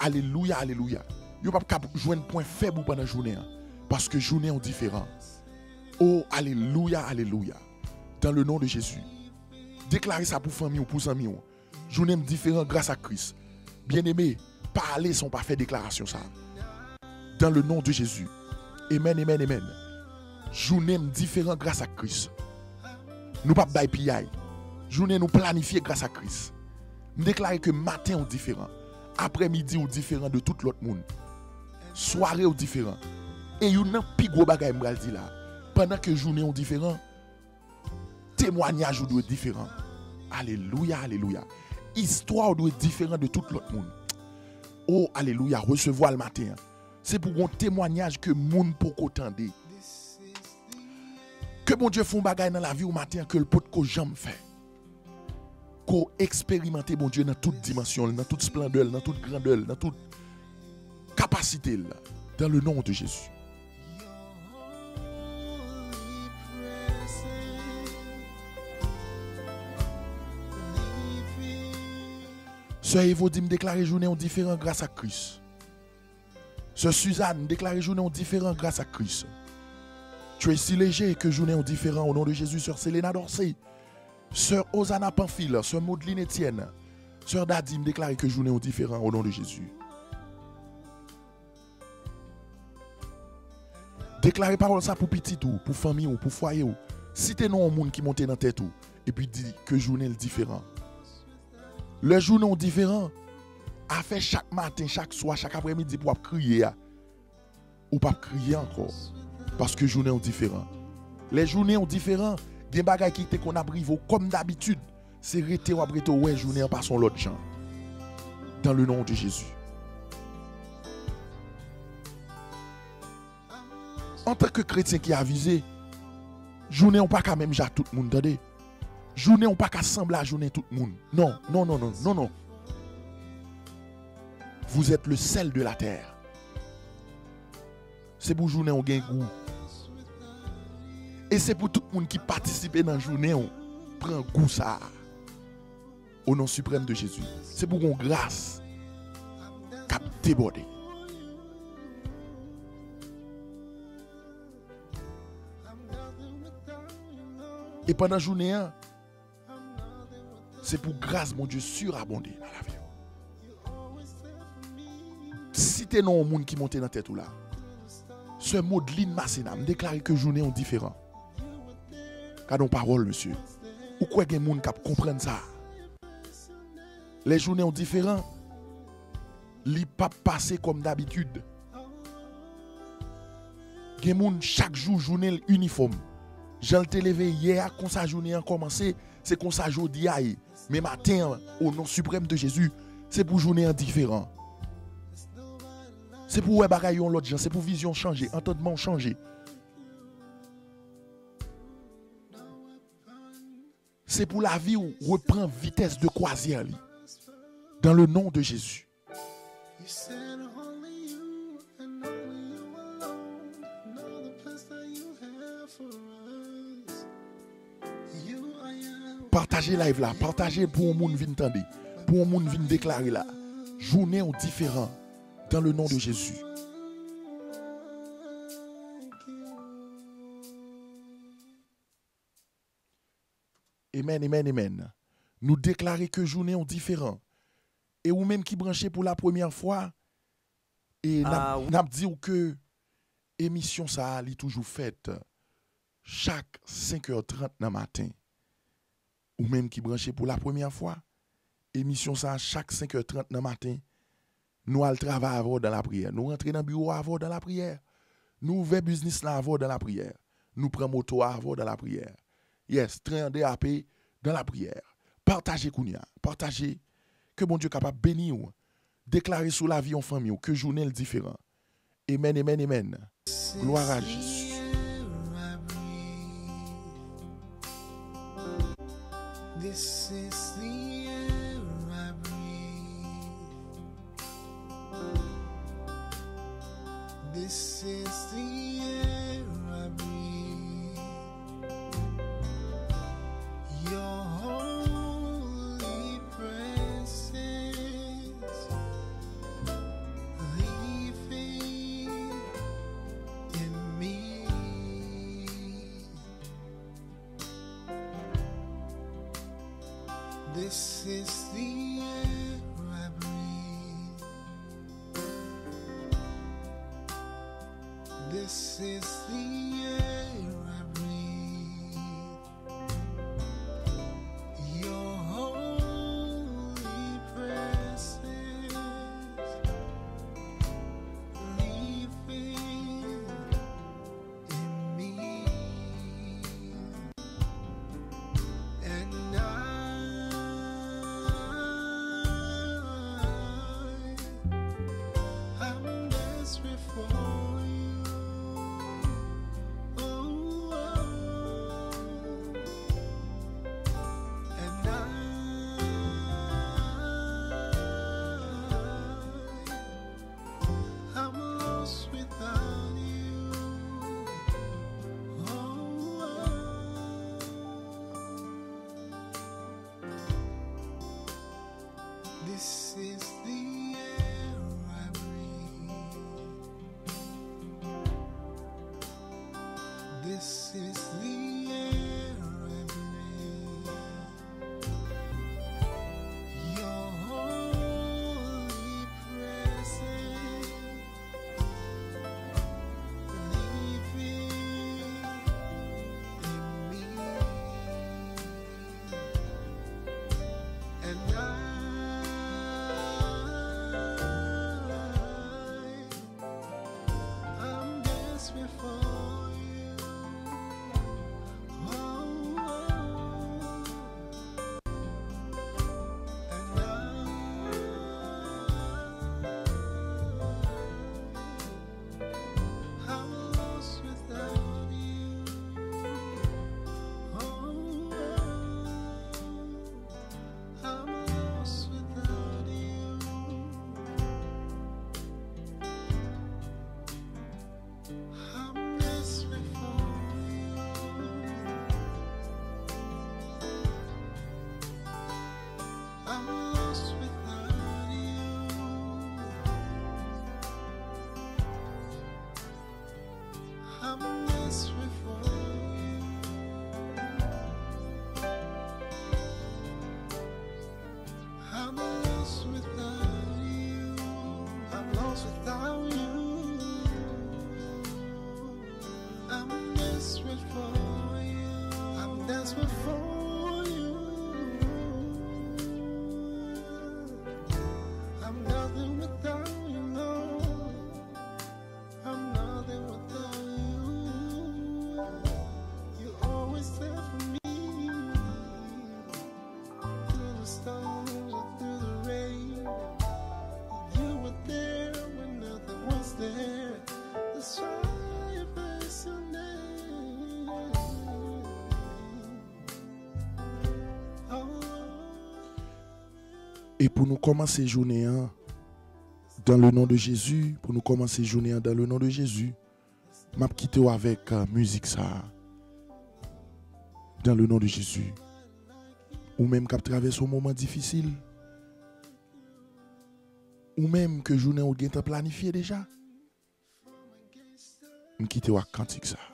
Alelouya, alelouya. Yo p ap ka jwenn pwen fèb ou pandan jounen an. Paske jounen w diferan. O, alelouya, alelouya. Dans le nom de Jésus. Deklare sa pou fanmi w, pou zanmi w. Jounen m diferan gras a Kris. Byeneme, pa ale san w pa fè deklarasyon sa. Dans le nom de Jésus. Amen, amen, amen. Jounen m diferan gras a Kris. Nou p ap bay piyay. Jounen nou planifye gras a Kris. M deklare ke maten w diferan. Aprèmidi w diferan de tout lòt moun. Sware w diferan. E youn nan pi gwo bagay m pral di la, pandan ke jounen w diferan, temwanyaj ou dwe diferan. Alelouya, alelouya. Istwa w dwe diferan de tout lòt moun. O, alelouya, resevwa l maten an. Se pou gon temwanyaj ke moun poko tande. Ke Bondye fè yon bagay nan lavi w maten an ke l potko janm fè. Ke w eksperimante Bondye nan tout dimansyon l, nan tout splandè l, nan tout grandè l, nan tout kapasite l. Dans le nom de Jésus. Sè Evo di m deklare jounen w diferan gras a Kris. Sè Suzanne deklare jounen w diferan gras a Kris. Tracy Léger, ke jounen w diferan o non de Jezi. Sè Selena Dorcé, Sè Ozana Pamphile, Sè Maudeline Etienne, Sè Dadi, m deklare ke jounen w diferan o non de Jezi. Deklare pawòl sa pou pitit ou, pou fanmi w, pou fwaye w. Site non yon moun ki monte nan tèt ou, epi di ke jounen l diferan. Lè jounen w diferan, afè chak maten, chak swa, chak aprèmidi pou w ap kriye a, ou p ap kriye ankò. Paske jounen w diferan. Lè jounen w diferan, gen bagay ki te konn ap rive w kòm dabitid, se rete w ap rete w wè jounen an pase yon lòt jan. Dans le nom de Jésus. Antanke kretyen ki avize, jounen w pa ka menm jan ak tout moun, tande. Jounen w pa ka sanble a jounen tout moun. Non, non, non, non, non, non. Vous êtes le sel de la terre. Se pou jounen w gen gou. E se pou tout moun ki patisipe nan jounen w pran gou sa a. O non siprèm de Jezi. Se pou gon gras k ap debòde. E pandan jounen an, se pou gras Bondye sirabonde nan lavi w. Site non yon moun ki monte nan tèt ou la. Sè Maudeline Masséna, m deklare ke jounen w diferan. Gade yon pawòl, mesye. Ou kwè gen moun k ap konprann sa? Lè jounen w diferan, li p ap pase kòm dabitid. Gen moun, chak jou, jounen l inifòm. Jan l te leve yè a, konsa jounen an kòmanse, se konsa jodi a ye. Men maten an, o non siprèm de Jezi, se pou jounen an diferan. Se pou w wè bagay yo yon lòt jan, se pou vizyon w chanje, antandman w chanje. Se pou lavi w repran vitès de kwazyè li. Dans le nom de Jésus. Pataje live la, pataje l pou yon moun vin tande, pou yon moun vin deklare la. Jounen w diferan, dans le nom de Jésus. Amen, amen, amen. Nou deklare ke jounen w diferan. E ou menm ki branche pou la premyè fwa, e n ap, n ap di w ke emisyon sa a, li toujou fèt chak senk è trant nan maten. Ou menm ki branche pou la premyè fwa, emisyon sa a chak senk è trant nan maten, nou al travay avè w dan lapriyè. Nou rantre nan biwo avè w dan lapriyè. Nou ouvè biznis la avè w dan lapriyè. Nou pran moto a avè w dan lapriyè. Yes, tren an derape, dans la prière. Pataje kounye a. Pataje. Ke Bondye kapab beni w. Deklare sou lavi yon fanmi w ke jounen l diferan. Amen, amen, amen. Gloire à Jésus. This is the air I breathe. This is the air I breathe. Your holy presence living in me. This is the air I breathe. This is the air I breathe. Your holy presence living in me. And I, I'm desperate for you. Oh, oh. And I, I'm lost without you. Oh, oh. This is the air I breathe. This is the air I breathe. Your holy presence living in me. And I, I'm desperate for you. Oh, oh. And I, I'm lost without you. Oh, oh. I'm lost without you. I'm desperate for you. I'm lost without you. I'm desperate for you. I'm lost without you. I'm lost without you. I'm desperate for you. I'm desperate for you. I'm nothing without you, Lord. I'm nothing without you. You always there for me. Through the storms or through the rain, you were there when nothing was there. That's why I bless your name. Oh. E pou nou kòmanse jounen an, dans le nom de Jésus, pou nou kòmanse jounen an, dans le nom de Jésus, m ap kite w avèk, euh, mizik sa a. Dans le nom de Jésus. Ou menm k ap travèse yon moman difisil, ou menm ke jounen w gentan planifye deja, m kite w ak kantik sa a.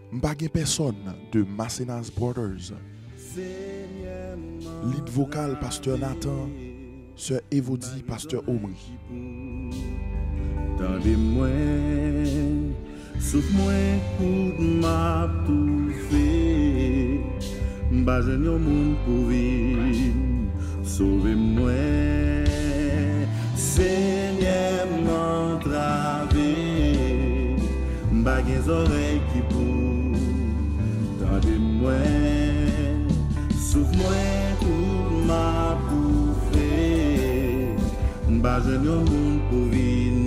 M pa gen pèsòn de Massenas Brothers. Lead vokal, Pastè Nathan. Sè Evodi, Pastè Omri. Tande mwen, Souf mwen kout m ap toufe, m pa jwenn yon moun pou vin sove mwen. Senyè m antrave, m pa gen zòrèy ki pou tande mwen. Souf mwen kout m ap toufe, m pa jwenn yon moun pou vin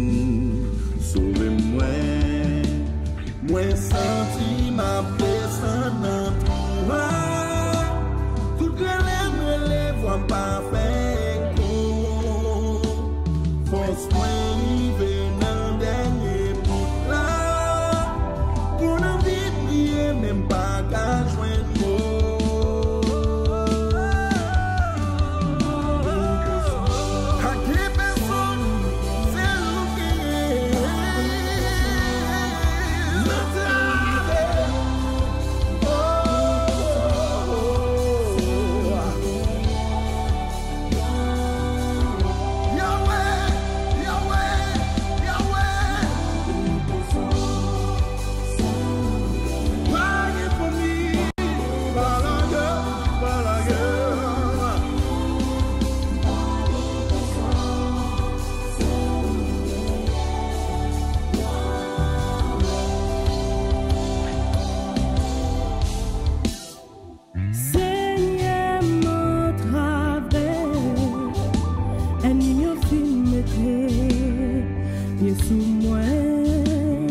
sove mwen. Mwen santi m ap desann nan twou a. Tout rele m rele, vwa m pa fè eko. Fòs mwen rive nan dènye bout la. Pou n anvi priye, men m pa ka jwenn mo. Pa gen pèsonn, se ou m genyen. M antrave. Oh, oh, oh, oh. Yahweh, Yahweh, Yahweh. Pa gen fanmi, pa lage, pa lage. Senyè m antrave, ènmi m yo fin mete pye sou mwen.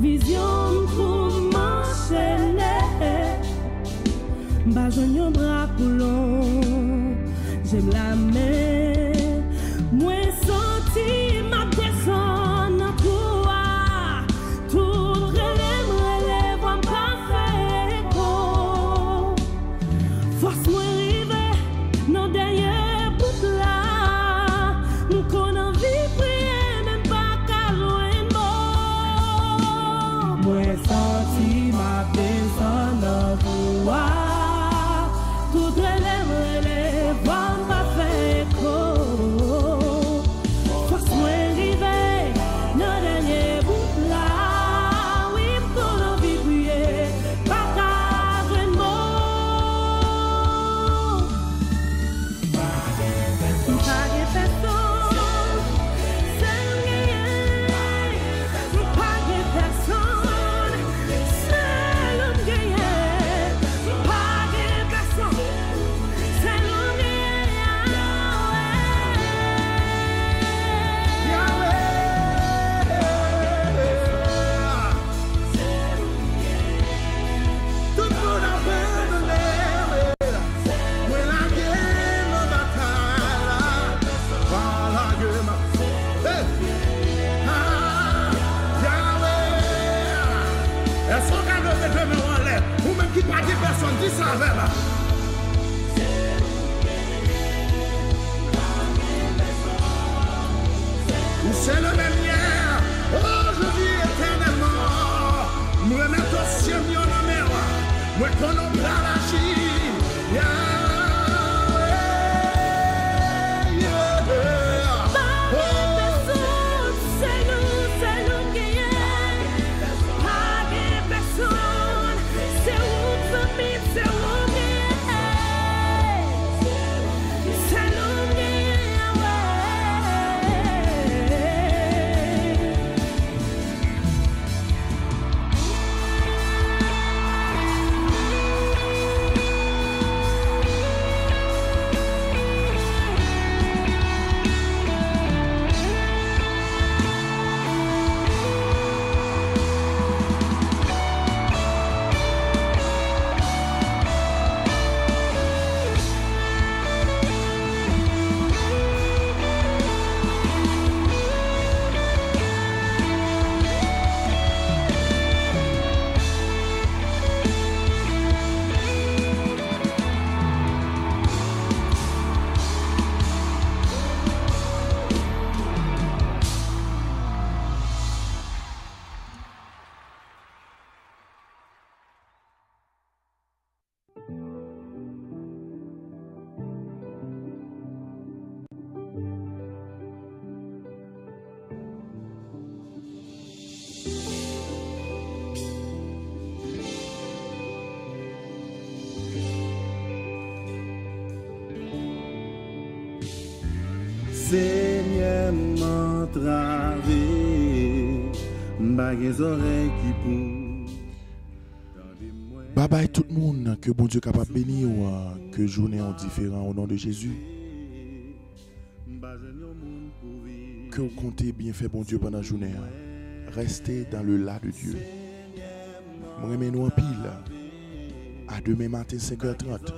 Vizyon m twou m anchene, m pa jwenn yon bra pou lonje m lamen. Mwen santi m ap desann nan twou a. Tout rele m rele, vwa m pa fè eko. Fòs mwen rive nan dènye bout la. M konn anvi priye, men m pa ka jwenn mo. Mwen santi m ap desann nan twou a. Tout rele m rele, vwa m pa fè eko. Fòs mwen rive nan dènye bout la. Wi, m konn anvi priye, pa ka jwenn mo. M pa gen pèsonn, sèl ou m genyen. M pa gen pèsonn, sèl ou m genyen. M pa gen pèsonn, sèl ou m genyen, Yahweh. Yahweh. Tout moun abandone mwen. Mwen lage nan batay la. Pa lage m. Hey! Ah! Yahweh! Èske w ka leve de men w anlè? Ou menm ki pa gen pèsonn, di sa avè m. Ou se le menm yè, ojodi, etènèlman. M remèt dosye m yo nan men w. Mwen konnen w pral aji. Yahweh, yeah. Pa gen pèsonn, se nou, se nou genyen. Pa gen pèsonn, se ou k zanmi m, se ou k genyen. Se nou genyen, Yahweh. Senyè m antrave, m pa gen zòrèy ki pou tande mwen. Babay tout moun, ke Bondye kapab beni w, ke jounen w diferan o non de Jezi. Ke w konte byenfè Bondye pandan jounen an. Reste dans le là de Dieu. Mwen renmen nou anpil. A demen maten senk è trant.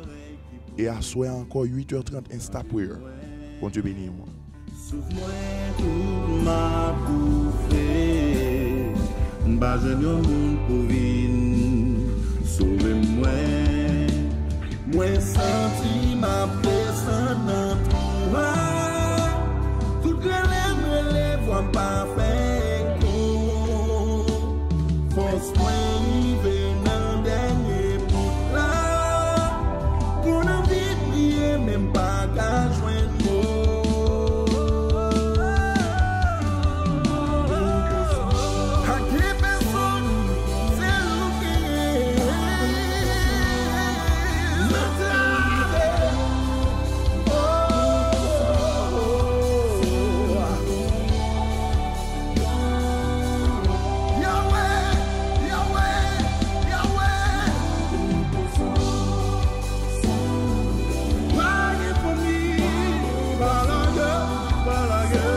E aswè ankò uit è trant Insta Prayer. Bondye beni w. Souf mwen kout, m ap toufe. M pa jwenn yon moun pou vin sove mwen. Mwen santi m ap desann nan twou a. Tout rele m rele, vwa m pa fè eko. Fòs mwen rive nan dènye bout la. Moun anvi priye, men m pa ka jwenn mo. Pa gen pèsonn, se ou ki ye. Nan travay. Oh, oh, oh, oh. Yahweh, Yahweh, Yahweh. Pa gen fanmi, pa lage, pa lage.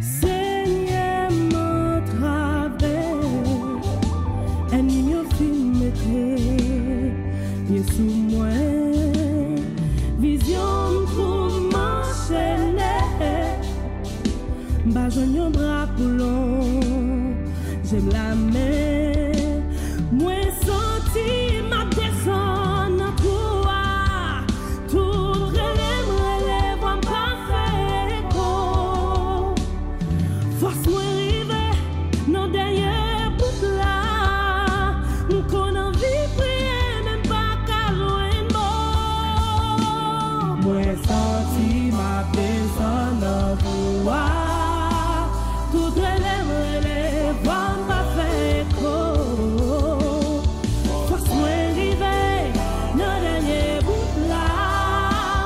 Senyè m antrave, ènmi m yo fin mete pye sou mwen. Vizyon m twouble, m anchene. M pa jwenn yon bra pou lonje m lamen. Mwen santi m ap desann nan twou a. Tout rele m rele, vwa m pa fè eko. Fòs mwen rive nan dènye bout la. M konn anvi priye, men m pa ka jwenn mo. Mwen santi m ap desann nan twou a. Tout rele m rele, vwa m pa fè eko. Fòs mwen rive nan dènye bout la.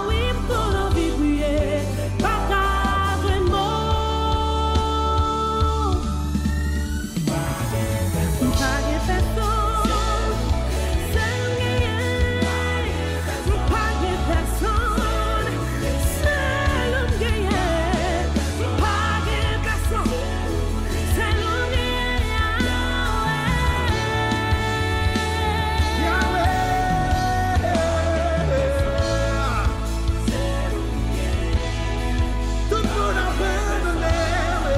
Wi, m konn anvi priye, pa ka jwenn mo. M pa gen pèsonn, sèl ou m genyen. M pa gen pèsonn, sèl ou m genyen. M pa gen pèsonn, sèl ou m genyen, Yahweh. Yahweh. Tout moun ap abandone, wi.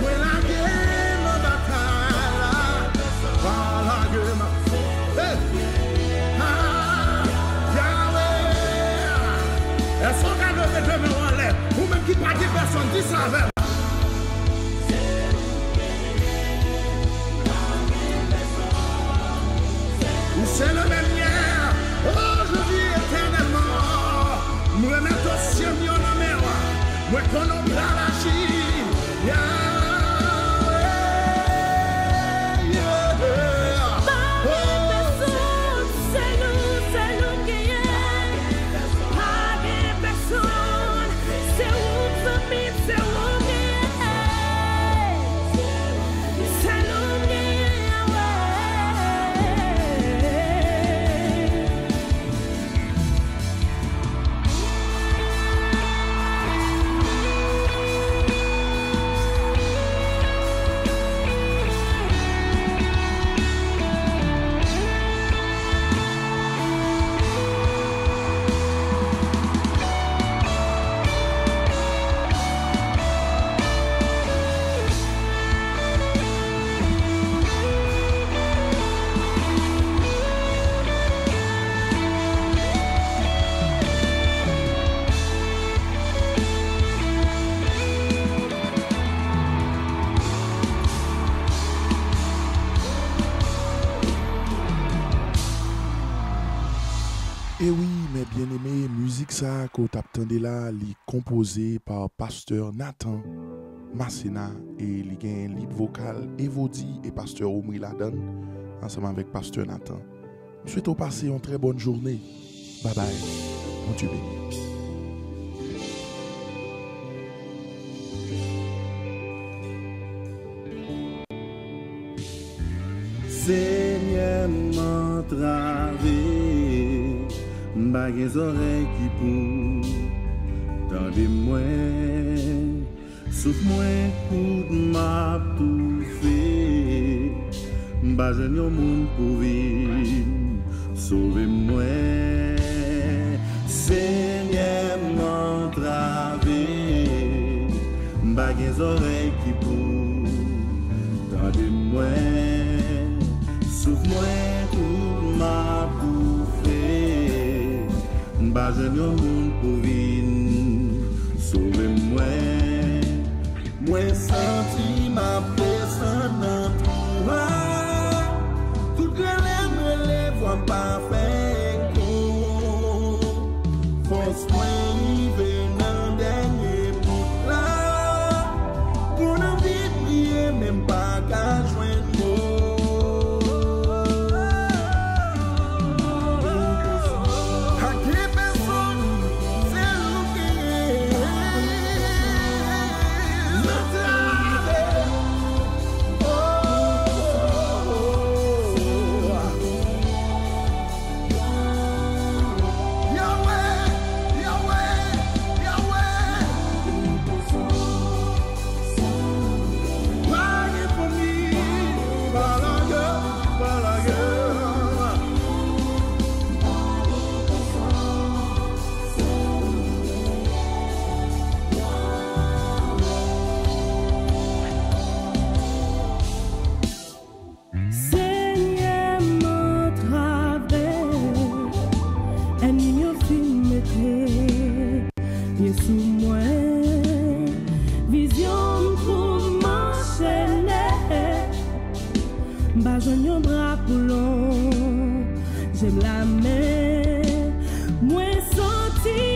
Mwen lage nan batay la. Pa lage m. Hey! Ah! Yahweh! Èske w ka leve de men w anlè? Ou menm ki pa gen pèsonn, di sa avè m. Ou se le menm yè, ojodi, etènèlman. M remèt dosye m yo nan men w. Mwen konnen w pral aji. Yahweh, yeah. Pa gen pèsonn, se nou, se nou m genyen. Pa gen pèsonn, se ou m zanmi, se ou m genyen. Se nou m genyen, Yahweh. E wi, mes bien-aimés, mizik sa a ke w t ap tande la, li konpoze pa pastè Nathan. Masena, e li gen lead vokal Evodi e pastè Omri ladan l, ansanm avèk pastè Nathan. M swete w pase yon trè bòn jounen. Babay. Bondye beni w. Senyè, m antrave, m pa gen zòrèy ki pou tande mwen. Souf mwen kout, m ap toufe. M pa jwenn yon moun pou vin sove mwen. Senyè, m antrave. M pa gen zòrèy ki pou tande mwen. Souf mwen kout, m ap toufe. M pa jwenn yon moun pou vin sove mwen. Mwen santi m ap desann nan twou a. Tout rele m rele, vwa m pa fè eko. Fòs mwen rive nan dènye bout la. Pou n anvi priye, men m pa ka jwenn mo. Ak pèsonn, se ou ki ye. Nan travè. Oh, oh, oh, oh. Yahweh, Yahweh, Yahweh. Pa gen fanmi, pa lage, pa lage. Senyè, m antrave, ènmi m yo fin mete pye sou mwen. Vizyon m tou m anchene. M pa jwenn yon bra pou lonje m lamen. Mwen santi